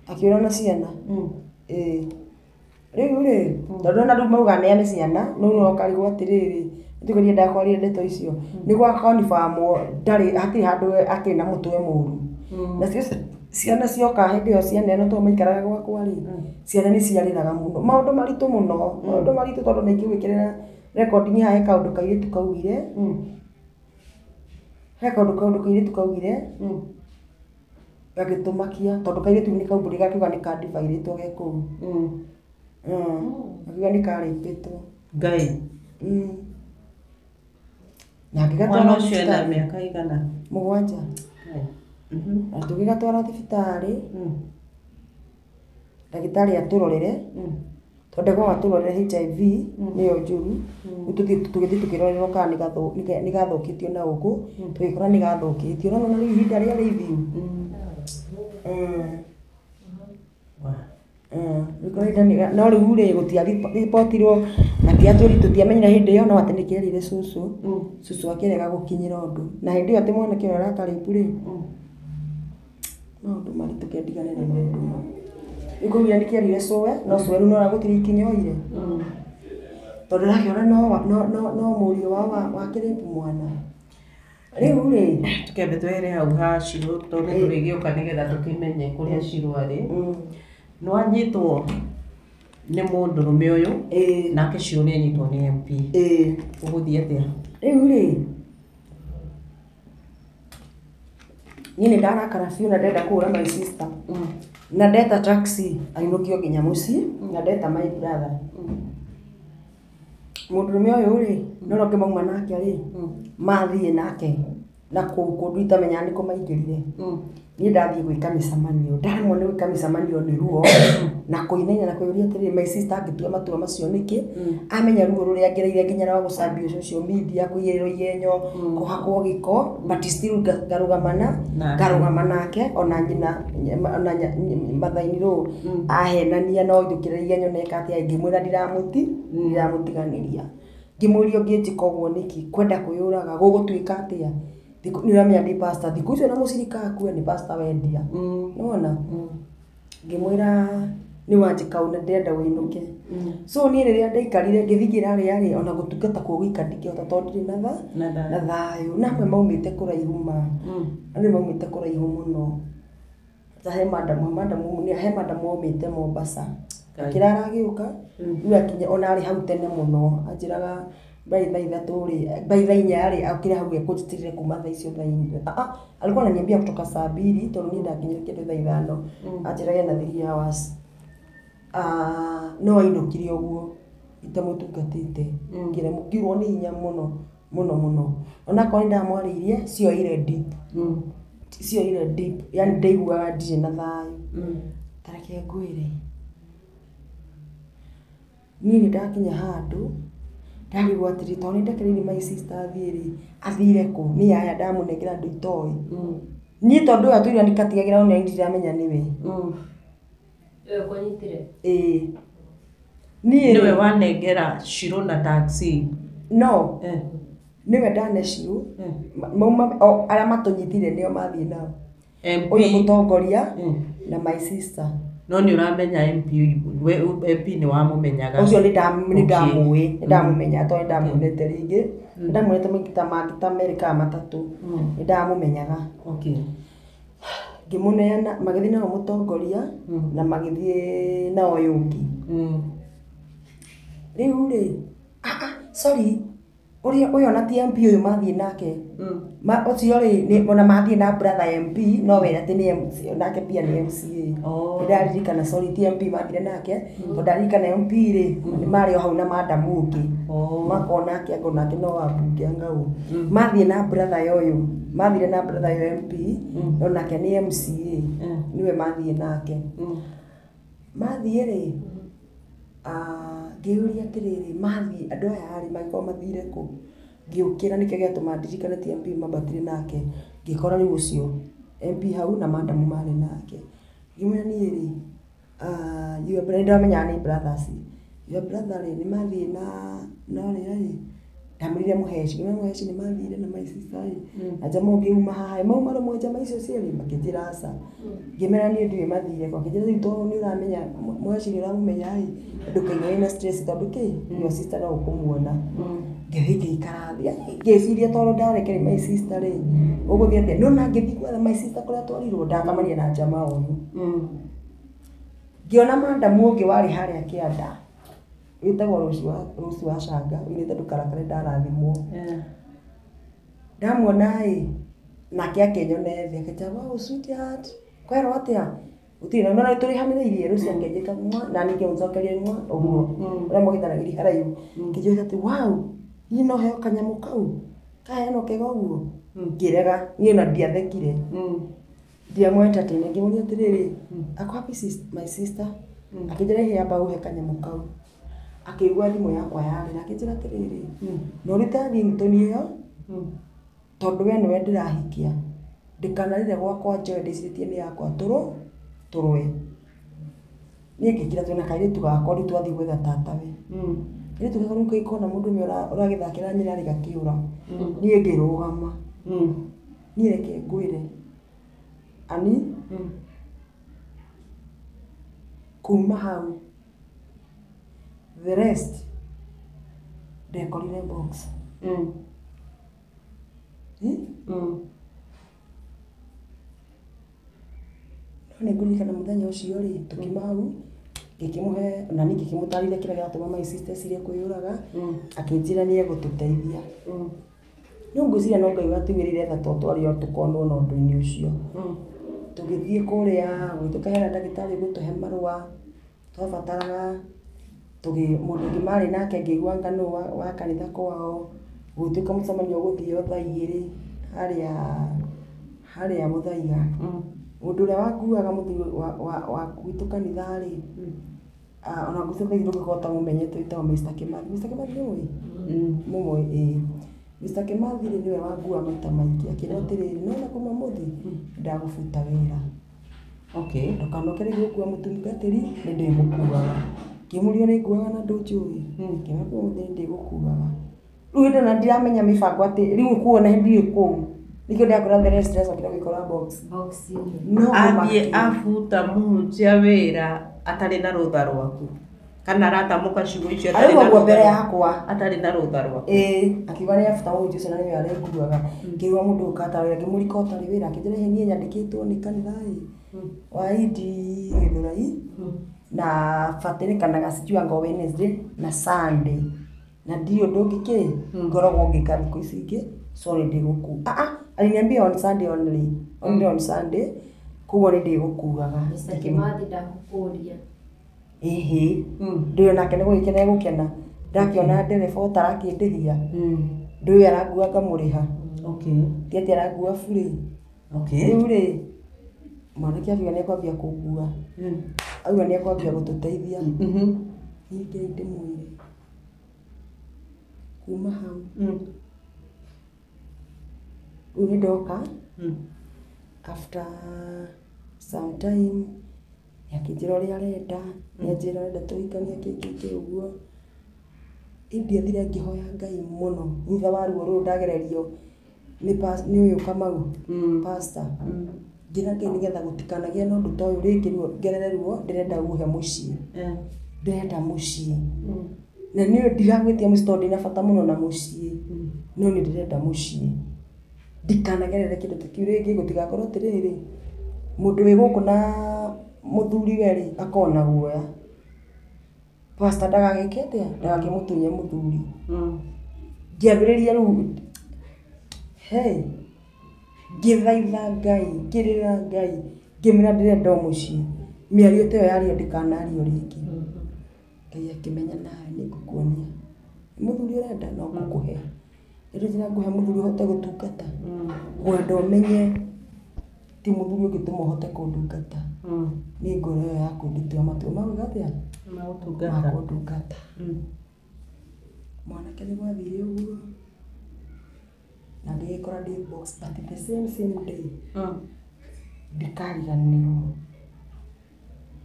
Akĩũra na ciana. Ĩĩ rĩu rĩ tondũ ona rĩu mauga neane ciana no ũkarigwo atĩrĩrĩ nĩtũgerie ndakwaria ndeto icio nĩ gwa confirm ndarĩ hatirĩ handũ akĩrĩ na mũtwe mũru. Nacio ciana cioka hĩndĩ ĩyo ciana ĩno tondũ maikaraga gwakwa rĩ ciana nĩ ciarĩraga mũno maũndũ maritũ mũno maũndũ maritũ tondũ nĩ ingĩgwĩkĩrĩra Recording haha he kaũndũ kairĩtu kaugire. He kaũndũ kairĩtu kaugire. Gagĩtũmakia tondũ kairĩtu nĩ kaumbũrire gakiuga nĩ kandibairĩtwo ge kũu. Gakiuga nĩ karĩpĩtwo. Ngai. Na ngĩgatwara Mwana ũcio ena thibitarĩ. mĩaka igana? 7. Na tũgĩgatwara thibitarĩ. Ndagĩtarĩ atũrorere. Tondũ ndaugaga atũrorere HIV nĩyo njũru. Rĩu tũgĩthiĩ tũkĩrorerwo kana nĩ gathũkĩtio na gũkũ, tũgĩkora nĩ gathũkĩtio. No nĩwona rĩu ihinda rĩarĩ ithiu. No rĩu rĩ gũtiaribotirwo na tũtiamenyire hĩndĩ ĩyo no atĩ nĩ kerire cũcũ. Cũcũ akĩrega gũkinyĩra ũndũ. Na hĩndĩ ĩyo atĩ mwanake ũyũ arakarĩpu rĩ, maũndũ maritũ kendigane na maũndũ mau. Rĩu kũu nĩ kĩerire cũwe, no cũwe rĩu nĩwona gũtirĩ ikinya oire. Tondũ ũrakĩona no mũriũ wao wa kĩrĩpu mwana. Rĩu rĩ, Tũkĩambe twehere hau ha Shiro tondũ tũrĩgĩũka nĩgetha tũkĩmenye kũrĩa Shiro arĩ. Nĩwanyitwo nĩ mũndũrũme ũyũ, nake Shiro nĩanyitwo nĩ MP. Ũgũthiĩ atĩa? Rĩu rĩ, niĩ nĩ ndarakara biũ na ndenda kũhũra my sister. Na ndeta taxi ainũkio nginya mũciĩ, na ndeta my brother. Mũndũrũme ũyũ rĩ, na ũrĩa ũngĩ mauma nake rĩ, mathiĩ nake na kũu kũndũ itamenyaga nĩkũ maingĩrire. Niĩ ndathiĩ gwĩka mĩcemanio, ndaremwo nĩ gwĩka mĩcemanio nĩ ruo, na kũinaina na kwĩyũria atĩrĩrĩ, my sister angĩtua matua macio nĩkĩ? Amenya ruo rũrĩa ngereire nginya rwa gũcambio social media, kũigĩrĩrwo igenyo, kũhakwo gĩko, but still ngarũgama nake, ona nyina, ona mother-in-law ahenania no njũkĩrĩre igenyo na eka atĩa, ngĩmwĩra ndiramũtiganĩria. Ngĩmũria ũngĩnjĩka ũguo nĩkĩ? Kwenda kwĩyũraga, gũgũtuĩka atĩa? Nĩ ũramenya ndĩ pastor, thikũ icio na mũcirika akue nĩ pastor wendia. Nĩwona? Ngĩmwĩra nĩ wanjĩka ũũ na ndĩrenda ũinũke. So niĩ rĩrĩa ndaikarire ngĩthiĩ ngĩrarĩa rĩ, ona gũtungata kuo gwika ndingĩhota tondũ ndirĩ na thayũ. Na amwe maumĩte kũraihu ma. Amwe maumĩte kũraihu mũno. Ta he madam waumĩte Mombasa. Akĩrara agĩũka, rĩu akinya ona arĩ hau tene mũno. Anjĩraga by thaa 3 rĩ, by thaa 4 rĩ, okire hau ekũnjitirire kuma thaa icio thaa 4. Alikuwa ananiambia kutoka saa 2 tondũ niĩ ndakinyire kĩndũ thaa 5. Anjĩraga ena 3 hours. No ainũkire ũguo itamũtungatĩte. Ngĩremwo nĩ hinya mũno mũno mũno. Onakorwo nĩ ndamwarĩirie, cioire deep. Cioire deep. Yani ndaiguaga ndirĩ na thayũ. Ta reke ngwĩre. Niĩ nĩ ndakinya handũ ndarigwo atĩrĩ, tondũ nĩ ndekereirie my sister athiĩ rĩ, athire kũ? Niĩ aya ndamũnengera andũ itoĩ. Niĩ tondũ ũyũ atũire nĩkatigagĩra ona ndiramenya nĩwe. Ũyũ ũkũnyitire? Ĩĩ. Niĩ Nĩwe wanengera Shiro na taxi? No. Nĩwe ndane Shiro. Mauma arĩa matũnyitire nĩo mathiĩ nao. MP. Ũyũ mũtongoria na my sister. No nĩ ũramenya MP, we MP nĩ wamũmenyaga? Ũcio nĩ ndamũĩ, nĩ ndamũmenya tondũ nĩ ndamuonete rĩngĩ. Nĩ ndamuonete maita mangĩ ta merĩ kana matatũ. Nĩ ndamũmenyaga. Ngĩmũneana, magĩthiĩ nao mũtongoria na magĩthiĩ na ũyũ ũngĩ. Rĩu rĩ, sorry, ũrĩa ũyũ ona ti MP ũyũ mathiĩ nake. Ũcio rĩ, ona mathiĩ na brother MP, no we atĩ nĩ MC, nake pia nĩ MCA. Nĩ ndaririkana, sorry, ti MP mathire nake, tondũ ndaririkana MP rĩ, nĩ marĩ o hau na madam ũngĩ. Makorwo nake anga onake no wambunge anga ũ. Mathiĩ na brother ya ũyũ, mathire na brother ya MP, no nake nĩ MCA. Nĩwe mathiĩ nake. Mathiĩ rĩ, ngĩũria atĩrĩrĩ, mathiĩ andũ aya rĩ, mangĩkorwo mathire kũ? Ngĩũkĩra nĩkĩo gĩatũma ndirikane ti MP mambatire nake. Ngĩkora rĩu ũcio MP hau na madam marĩ nake. Ngĩmwĩra niĩ rĩ, your brother, nĩndamenyaga nĩ brothers. Your brother rĩ, nĩ mathiĩ na ũrĩa rĩ, ndamwĩrire Mũheci, ngĩmwĩra Mũheci nĩ mathire na my sister rĩ, na njama ũngĩ uma haha, mauma rũmwe njama icio cierĩ, makĩnjĩra aca. Ngĩmera niĩ ndiũĩ mathire kũ, akĩnjĩra rĩu tondũ nĩ ũramenya Mũheci nĩ ũramũmenya rĩ, ndũkaigue wĩna stress tondũ kĩ, your sister no ũkũmuona. Ngĩthiĩ ngĩikara thĩ, ngĩciria tondũ ndarekeire my sister rĩ, ũgũthiĩ atĩa? No na ngĩthiĩ gwetha my sister kũrĩa atwarirwo, ndacemania na njama ũyũ. Ngĩona madam ũngĩ warĩ harĩa kĩanda, Wĩtagwo Rũci wa Canga, ũinĩte ndũkarakare ndarathimwo. Ndamuona ĩ, nake akĩnyona thĩ akĩnjĩra, wow sweetheart, kwerwo atĩa? Gũtirĩ na nĩ tũrĩhanĩrĩirie Rũci akĩnjĩka mwa na niĩ ngĩmũcokeria mwa ũguo. Ũrĩa mũgĩthanagĩria haraihu. Ngĩnjĩra atĩ wow, niĩ no heo kanyamũ kau kaheanwo kega ũguo. Ngĩrega, niĩ ona ndiathekire. Ndiamũ entertain, ngĩmũria atĩrĩrĩ, ako wapi my sister? Akĩnjĩra ĩhĩ amba ũhe kanyamũ kau. Akĩigua thimũ yakwa yarĩra, akĩnjĩra atĩrĩrĩ, no ũrute ringtone ĩyo tondũ we nĩwe ndĩrahikia. Ndĩkanarĩre gwakwa njoe ndĩcirĩtie nĩ yakwa tũrũe. Niĩ ngĩkira twĩna kairĩtu gakwa rĩu twathiĩ gwetha tatawe. Kairĩtu gakwa rĩu kona mũndũ ũmwe ũragĩthakĩra nyina rĩ gakĩũra. Niĩ ngĩrũgama. Niĩ reke ngwĩre. Ani kuma hau the rest ndekorire box. No nĩ ngũririkana mũthenya ũcio rĩ, tũkiuma hau ngĩkĩmũhe na niĩ ngĩkĩmũtarĩria kĩrĩa gĩratũma my sister ecirie kwĩyũraga, akĩnjĩra nĩ egũtũteithia. No ngwĩciria no Ngai watuigĩrĩire tha tondũ twarĩ o tũkonwo na ũndũ-inĩ ũcio. Tũgĩthiĩ kũrĩa gũgĩtuĩka hena ndagĩtarĩ ũgũtũhe marũa twabataraga, mũndũ ũngĩ marĩ nake ngĩigua anga nũ wa kanitha kwao, gũgĩtuĩka mũcemanio ũgũthio thaa igĩrĩ harĩa Mũthaiga. Mũndũ ũrĩa wakuaga mũthuri wa gwitũ kanitha rĩ, ona ngwĩciria thaa ici ndũngĩkorwo ũtamũmenyete wĩtagwo Mr. Kimathi. Mr. Kimathi nĩ ũĩ? Mũmũĩ ĩĩ. Mr. Kimathi rĩ nĩwe wanguaga maita maingĩ akĩnjĩra atĩrĩrĩ, nĩwona kuma ũmũthĩ ndagũbuta wĩra. Okay. Ndũkanoke rĩngĩ gũkua mũtungatĩri nĩ ndĩmũkuaga. Ngĩmũria ũrĩnguaga na ndũnjũĩ? Ngĩmwĩra kuma ũmũthĩ nĩ ndĩgũkuaga. Rĩu hĩndĩ ĩyo ndiramenya mĩbango atĩ rĩu kuona ndirĩ kũu. Nĩkĩo ndĩrakwĩra the rest ndĩracokire gwĩkora box. Box-inĩ. No Athiĩ kũmakia. abuta mũhunjia wĩra atarĩ na rũtha rwaku kana aratamũka ciugo icio atarĩ Arauma na guo rũtha mbere rwaku. yakwa. Atarĩ na rũtha rwaku. Ĩĩ, akiuga nĩ abuta mũhunjia ũcio na nĩwe arĩnguaga. Ngĩigua mũndũ ũyũ katarĩ ngĩmũrika ũtarĩ wĩra akĩnjĩra ĩhĩ niĩ nyandĩkĩtwo nĩ kanitha ĩ wa Indi Gĩthũrai na batirikanaga sijui anga Wednesday na Sunday na ndirĩ ũndũ ũngĩ kĩ ngoragwo ngĩka thikũ ici ingĩ so nĩ ndĩgũkua. Ah ah, aliniambia on Sunday only, only on Sunday koguo nĩ ndĩgũkuaga. Mr. Kimathi ndakũkũria. Ĩhĩ, ndũĩ onake nĩ gũgĩkena egũkena ndakĩona ndereba ũtarakĩndĩhia ndũĩ arangua ngamũrĩha. Okay. Ti atĩ arangua burĩ. Okay. Rĩu rĩ mwanake akiuga nĩ ekwambia kũngua, auga nĩ ekwambia gũtũteithia. Niĩ Ngai ndĩmwĩre kuma hau rĩu nĩ ndoka after some time akĩnjĩra ũrĩa arenda, nĩanjĩra arenda tũhikanie kĩ kĩ kĩ ũguo. Ingĩathire ngĩhoya Ngai mũno thutha wa ruo rũrũ ndagererio nĩ ũyũ Kamau pastor. Ngĩra Ngai nĩgetha gũtikanagĩe na ũndũ ta ũyũ rĩngĩ ruo ngerere ruo ndĩrenda ũhe mũciĩ. Ndĩrenda mũciĩ. Na niĩ ndiragwĩtia mũciĩ tondũ ndĩna bata mũno na mũciĩ. No nĩ ndĩrenda mũciĩ. Ndikanagerere kĩndũ ta kĩu rĩngĩ gũtigakorwo atĩrĩrĩ, mũndũ wĩ gũkũ na mũthuriwe rĩ, akoragwo na guoya. Pastor ndagagĩke atĩa? Ndagakĩmũtunye mũthuri. Ngĩambĩrĩria rĩu hey, ngĩthaitha Ngai, ngĩrĩra Ngai, ngĩmwĩra ndĩrenda o mũciĩ. Mĩario ta ĩyo yario ndĩkanario rĩngĩ. Ngai akĩmenya nawe nĩ ngũkuonia. Nĩ mũthuri ũrenda no ngũkũhe. Rĩu njĩra ngũhe mũthuri ũhote gũtungata. Ngwenda ũmenye ti mũthuri ũngĩtũma ũhote kũndungata. Nĩ ngoro ĩyo yaku ĩngĩtua matua ma gwĩka atĩa? Ma Magũtungata. kũndungata. Mwanake nĩ gwathire ũguo na ngĩgĩkora ndĩ box but the same same day ndikariganĩrwo.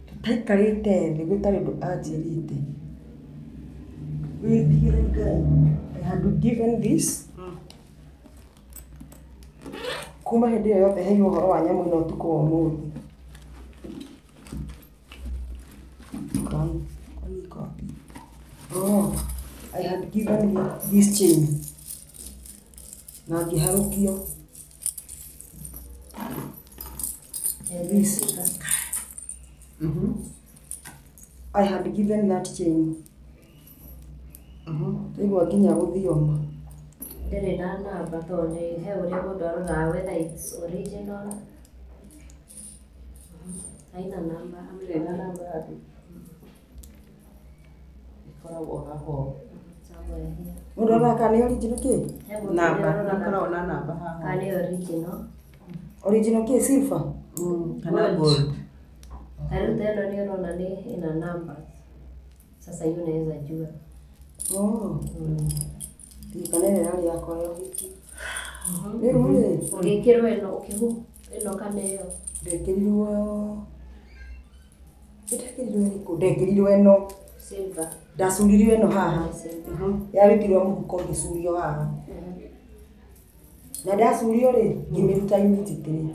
Tũtaikarĩte thĩ gũtarĩ ũndũ anjĩrĩte. Wĩtigĩre Ngai. I had given this kuma hĩndĩ ĩyo yothe heirwo ũhoro wa nyamũ ĩno ũtukũ wa ũmũthĩ. Kwani iko wapi? Oh, I had given this chain na ngĩharũkio. This. I had given that chain. Ndaigua nginya gũthioma. Ndĩrĩ na namba tondũ nĩ he ũrĩa mũndũ aroraga whether it's original. Haina namba. Ndĩrĩ na namba yaku. Ĩkoragwo haha ũũ. Somewhere here. Mũndũ aroraga kana nĩ original kĩ? He mũndũ Namba, ũrĩa aroraga nĩkoragwo na namba haha. kana nĩ original. Original kĩ silver? Kana Gold. gold. Ta rĩu ta ĩno nĩ ũrona nĩ ĩna numbers. Sasa hiyo unaweza jua. Oh. Kana ĩrĩa yarĩ yakwa ya ũhiki. Rĩu rĩ, Ũgĩkĩrwo ĩno ũkĩhu ĩno kana ĩyo. ndekĩrirwo ndekĩrirwo ĩrĩkũ? Ndekĩrirwo ĩno. Silver. Ndacuririo ĩno haha. Silver. Yarutirwo mũhuko ngĩcurio haha. Na ndacurio rĩ, ngĩmĩruta immediately.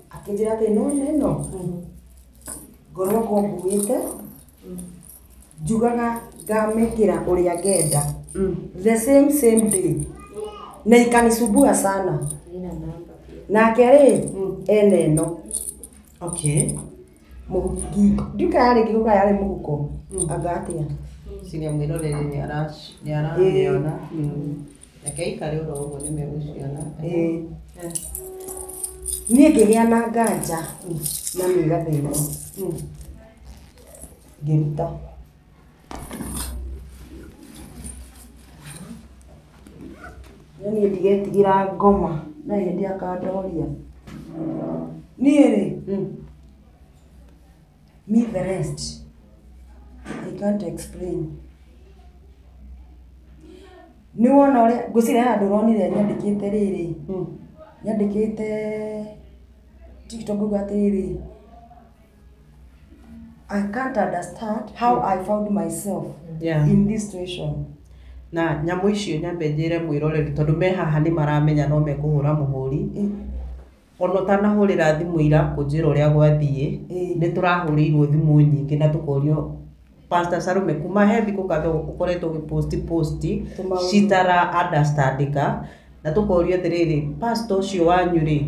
Akĩnjĩra atĩ no ĩno ngorwo nguĩte njugaga ngamĩkĩra ũrĩa ngenda the same same day na ikanisumbua sana. Haina namba pia. Nake rĩ ena ĩno Okay. mũhuki ndiũka yarĩ ngĩũka yarĩ mũhuko anga atĩa. Ciria mwĩroreri nĩaramĩona. Reke aikare oro ũguo nĩmegũciona. Ĩĩ. Niĩ ngĩgĩa na nganja na mĩgathĩ ĩno ngĩruta. No niĩ ndigetigĩra ngoma na hĩndĩ akandoria. Niĩ rĩ, me the rest I can't explain. Nĩ wona ũrĩa ngwĩciria he handũ ũronire nyandĩkĩte rĩrĩ, nyandĩkĩte TikTok ngauga atĩrĩrĩ, I can't understand how I found myself Yeah. in this situation. Na nyamũ icio nyambe njĩre mwĩroreri tondũ me haha nĩ maramenya no mekũhũra mũhũri. Ona ũtanahũrĩra thimũ ira kũnjĩra ũrĩa gwathiĩ, nĩ tũrahũrĩirwo thimũ nyingĩ na tũkorio Pastor Salome kuma he thikũ kadhaa ũkoretwo ũgĩposti posti Tũmaũndũ. citara understandĩka na tũkorio atĩrĩrĩ pastor ũcio wanyu rĩ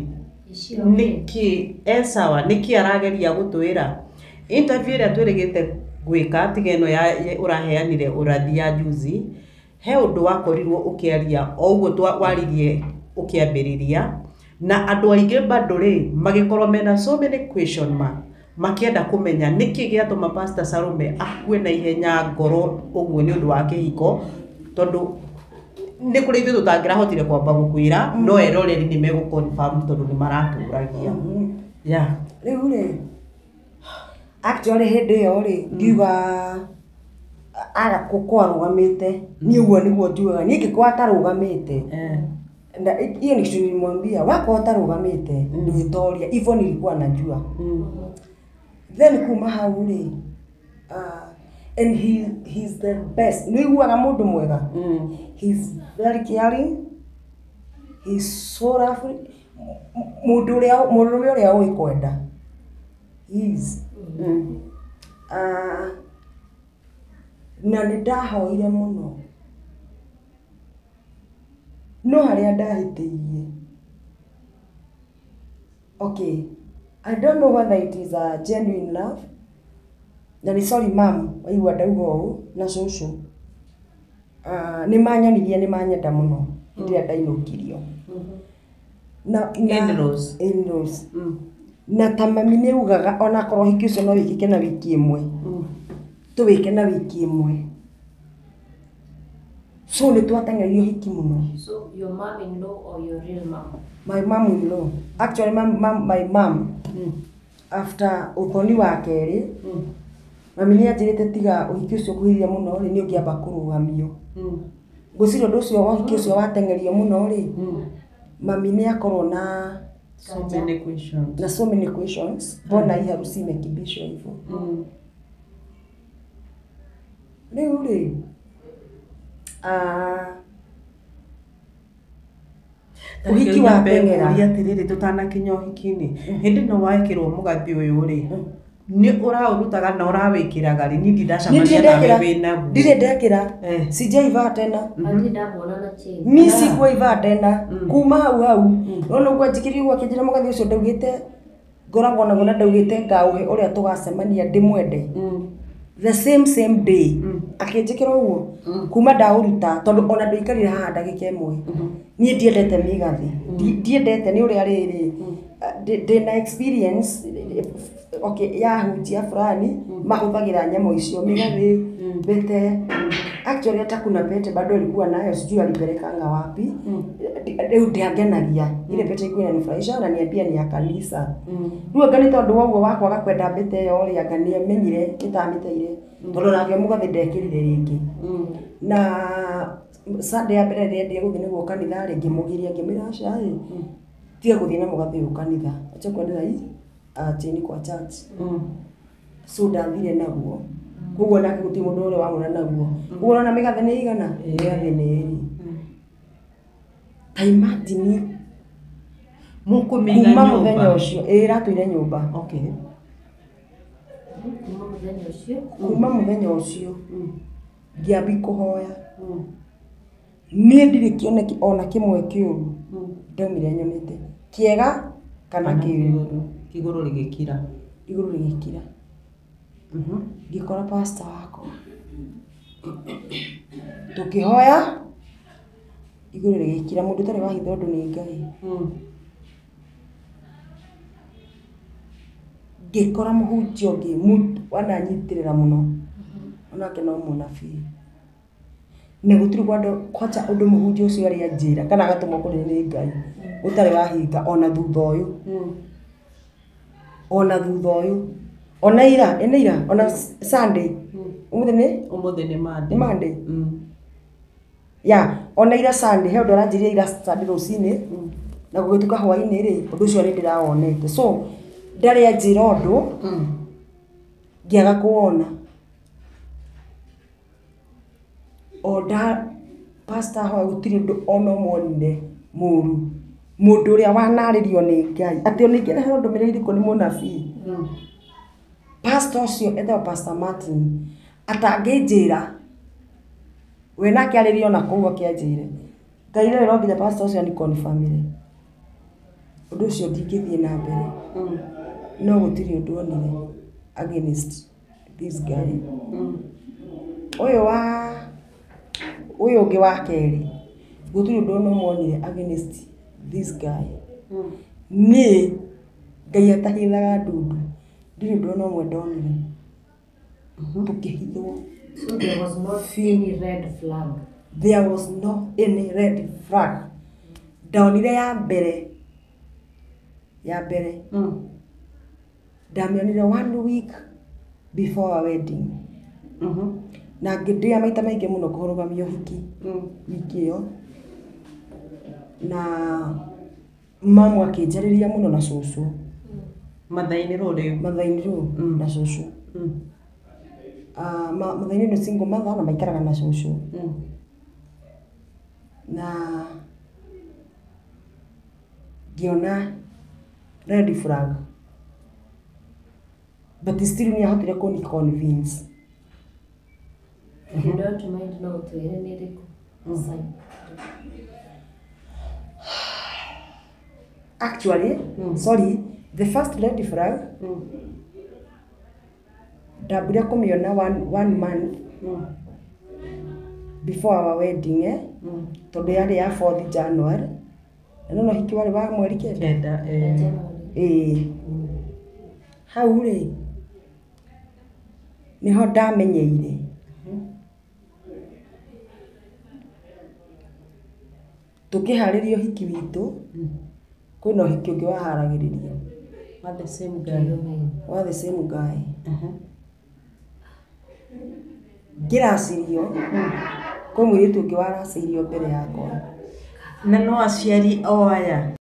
Icio. nĩkĩ e sawa nĩkĩ arageria gũtwĩra interview ĩrĩa twĩrĩgĩte gwĩka tiga ĩno ya ũraheanire ũrathi ya juzi he ũndũ wakorirwo ũkĩaria o ũguo waririe ũkĩambĩrĩria na andũ aingĩ bado rĩ magĩkorwo mena so many question mark makĩenda kũmenya nĩkĩ gĩatũma Pastor Salome akue na ihenya ngoro ũguo nĩ ũndũ wa kĩhiko tondũ nĩ kũrĩ ithuĩ tũtangĩrahotire kwamba gũkwĩra no eroreri nĩ megũ confirm tondũ nĩ maratũragia. Yeah. Rĩu rĩ, actually hĩndĩ ĩyo rĩ, ngiuga aga kwarũgamĩte niĩ ũguo nĩguo njugaga niĩ ingĩkorwo atarũgamĩte na hiyo ni kitu nilimwambia wako atarũgamĩte ndwĩtoria hivyo nilikuwa najua. Then kuma hau rĩ, and he's the best. Nĩũiguaga mũndũ mwega. He's very caring, he's so lovely. Mũndũ ũrĩa mũndũrũme ũrĩa ũĩ kwenda. He is. Na nĩ ndahoire mũno no harĩa ndahĩtĩirie, okay, I don't know whether it is a genuine love na nĩ sorry mam waigua ndauga ũũ na cũcũ, nĩ manyonirie nĩ manyenda mũno hĩndĩ ĩrĩa ndainũkirio na In-laws. In-laws. Na ta mami nĩ augaga onakorwo ũhiki ũcio no wĩkĩke na wiki ĩmwe, tũwĩke na wiki ĩmwe, so nĩ twateng'eririe ũhiki mũno. So your mom-in-law or your real mom? My mom in law actually, my mom after ũthoni wa kerĩ, mami nĩ anjĩrĩte tiga ũhiki ũcio ũkuhĩrĩria mũno rĩ, nĩ ũngĩamba kũrũgamio. Ngwĩciria ũndũ ũcio wa ũhiki ũcio wateng'erio mũno rĩ, mami nĩ akorwo na So many questions. Na so many questions, mbona hii harusi imekimbishwa hivyo? Rĩu rĩ, ũhiki wateng'era. Ũria atĩrĩrĩ tũtanakinya ũhiki-inĩ hĩndĩ ĩno wekĩrwo mũgathĩ ũyũ rĩ nĩ ũraũrutaga na ũrawĩkĩraga rĩ niĩ ndindacemania nawe wĩ naguo. Ndirĩ ndekĩra. Eh. Sijaivaa tena. Hadi ndamuona na chain. Mi sikuivaa tena kuma hau hau nona ũguo anjĩkĩrire ũguo akĩnjĩra mũgathĩ ũcio ndaugĩte ngoragwo naguo na ndaugĩte ngaũhe ũrĩa tũgacemania ndĩmwende. The same same day akĩnjĩkĩra ũguo kuma ndaũruta, tondũ ona ndũikarire haha ndagĩka ĩmwe. Niĩ ndiendete mĩgathĩ. Ndiendete nĩ ũrĩa rĩrĩ ndĩna experience, okay, ya hunjia fulani mahũthagĩra nyamũ icio, mĩgathĩ, pete. Actually hata kuna pete bado alikuwa nayo, sijui alipelekanga wapi. Rĩu ndiangenagia ile pete, ikuwa inanifurahisha na niambia ni ya kanisa. Rĩu anga nĩ tondũ wa ũguo wa kwaga kwenda mbete ĩyo rĩ, anga nĩ amenyire ĩtamĩteire, tondũ nake mũgathĩ ndekĩrire rĩngĩ. Na Sunday ya mbere rĩrĩa endire gũthiĩ nĩguo kanitha rĩ, ngĩmũgiria, ngĩmwĩra aca ĩ, tiga gũthiĩ na mũgathĩ ũyũ kanitha, acha kwenda hii chini kwa church. So ndathire naguo, koguo nake gũtirĩ mũndũ ũrĩa wamũra naguo. Koguo ũrona mĩgathĩ nĩ igana, mĩgathĩ nĩ ĩrĩ. Ta imagine. Mũkũmĩiga Kuma mũthenya nyũmba? ũcio, ĩ, ĩratũire nyũmba. Okay. Kuma mũthenya ũcio? Kuma mũthenya ũcio ngĩambi kũhoya. Niĩ ndirĩ kĩoneki ona kĩmwe kĩũru ndaumire nyonete, kĩega kana kĩũru. Igũrũ rĩgĩkira. Igũrũ rĩgĩkira. Ngĩkora pastor wakwa, tũkĩhoya, igũrũ rĩgĩkira. Mũndũ ũtarĩ wahitha ũndũ nĩ Ngai. Ngĩkora mũhunjia ũngĩ wananyitĩrĩra mũno, onake no mũnabii, na gũtirĩ kwanja ũndũ mũhunjia ũcio arĩ anjĩra kana agatũmwo kũrĩ nĩ Ngai ũtarĩ wahinga ona thutha ũyũ, ona thutha ũyũ, ona ira, ĩ, ira ona Sunday, ũmũthĩ nĩ Ũmũthĩ nĩ Monday. Nĩ Monday. Ya, ona ira Sunday he ũndũ aranjĩrire ira Sunday rũcinĩ, na gũgĩtuka hwainĩ rĩ, ũndũ ũcio nĩ ndĩrawonete. So ndarĩ anjĩra ũndũ ngĩaga kũwona. O nda pastor ahoya, gũtirĩ ũndũ ona ũmwe onire mũru. Mũndũ ũrĩa wanarĩrio nĩ Ngai atĩ ona ingĩreherwo ndũmĩrĩri ĩrĩkũ nĩ mũnabii, pastor ũcio etagwo Pastor Martin, atangĩnjĩra we nake arĩrio na kũu akĩanjĩre Ngai rĩrĩ, no nginya pastor ũcio aniconfirmire ũndũ ũcio ndingĩthiĩ na mbere. No gũtirĩ ũndũ onire against this guy. Ũyũ wa ũyũ ũngĩ wa kerĩ, gũtirĩ ũndũ ona ũmwe onire against this guy. Niĩ Ngai atahithaga ndundu, ndirĩ ũndũ ona ũmwe ndonire tũkĩhithwo. So there was not any red flag? There was no any red flag. Ndonire ya mbere, ya mbere ndamĩonire one week before our wedding, na ngĩndĩa maita maingĩ mũno kũrũgamia ũhiki wiki ĩyo, na mamu akĩnjarĩria mũno na cũcũ. Mathai-inĩ rĩu? Mathai-inĩ rĩu na cũcũ. Ah, Mathai-inĩ nĩ single mother na maikaraga na cũcũ. Na ngĩona red flag, but still nĩ ahotire kũni convince. If you don't mind, no ũtwĩre nĩ ĩrĩkũ sign. Actually, sorry, the first red flag ndambire kũmĩona one month before our wedding, eh? Tondũ yarĩ ya 4th January, na no hiki warĩ wa mweri 9. 9, eh. January. Ĩĩ, hau rĩ nĩho ndamenyeire tũkĩharĩria ũhiki witũ, kwĩna ũhiki ũngĩ waharagĩrĩrio. Wa the same guy? Wa the same guy. Ngĩracirio kwĩ mũirĩtu ũngĩ waracĩirio mbere yakwa. Na no aciari o aya?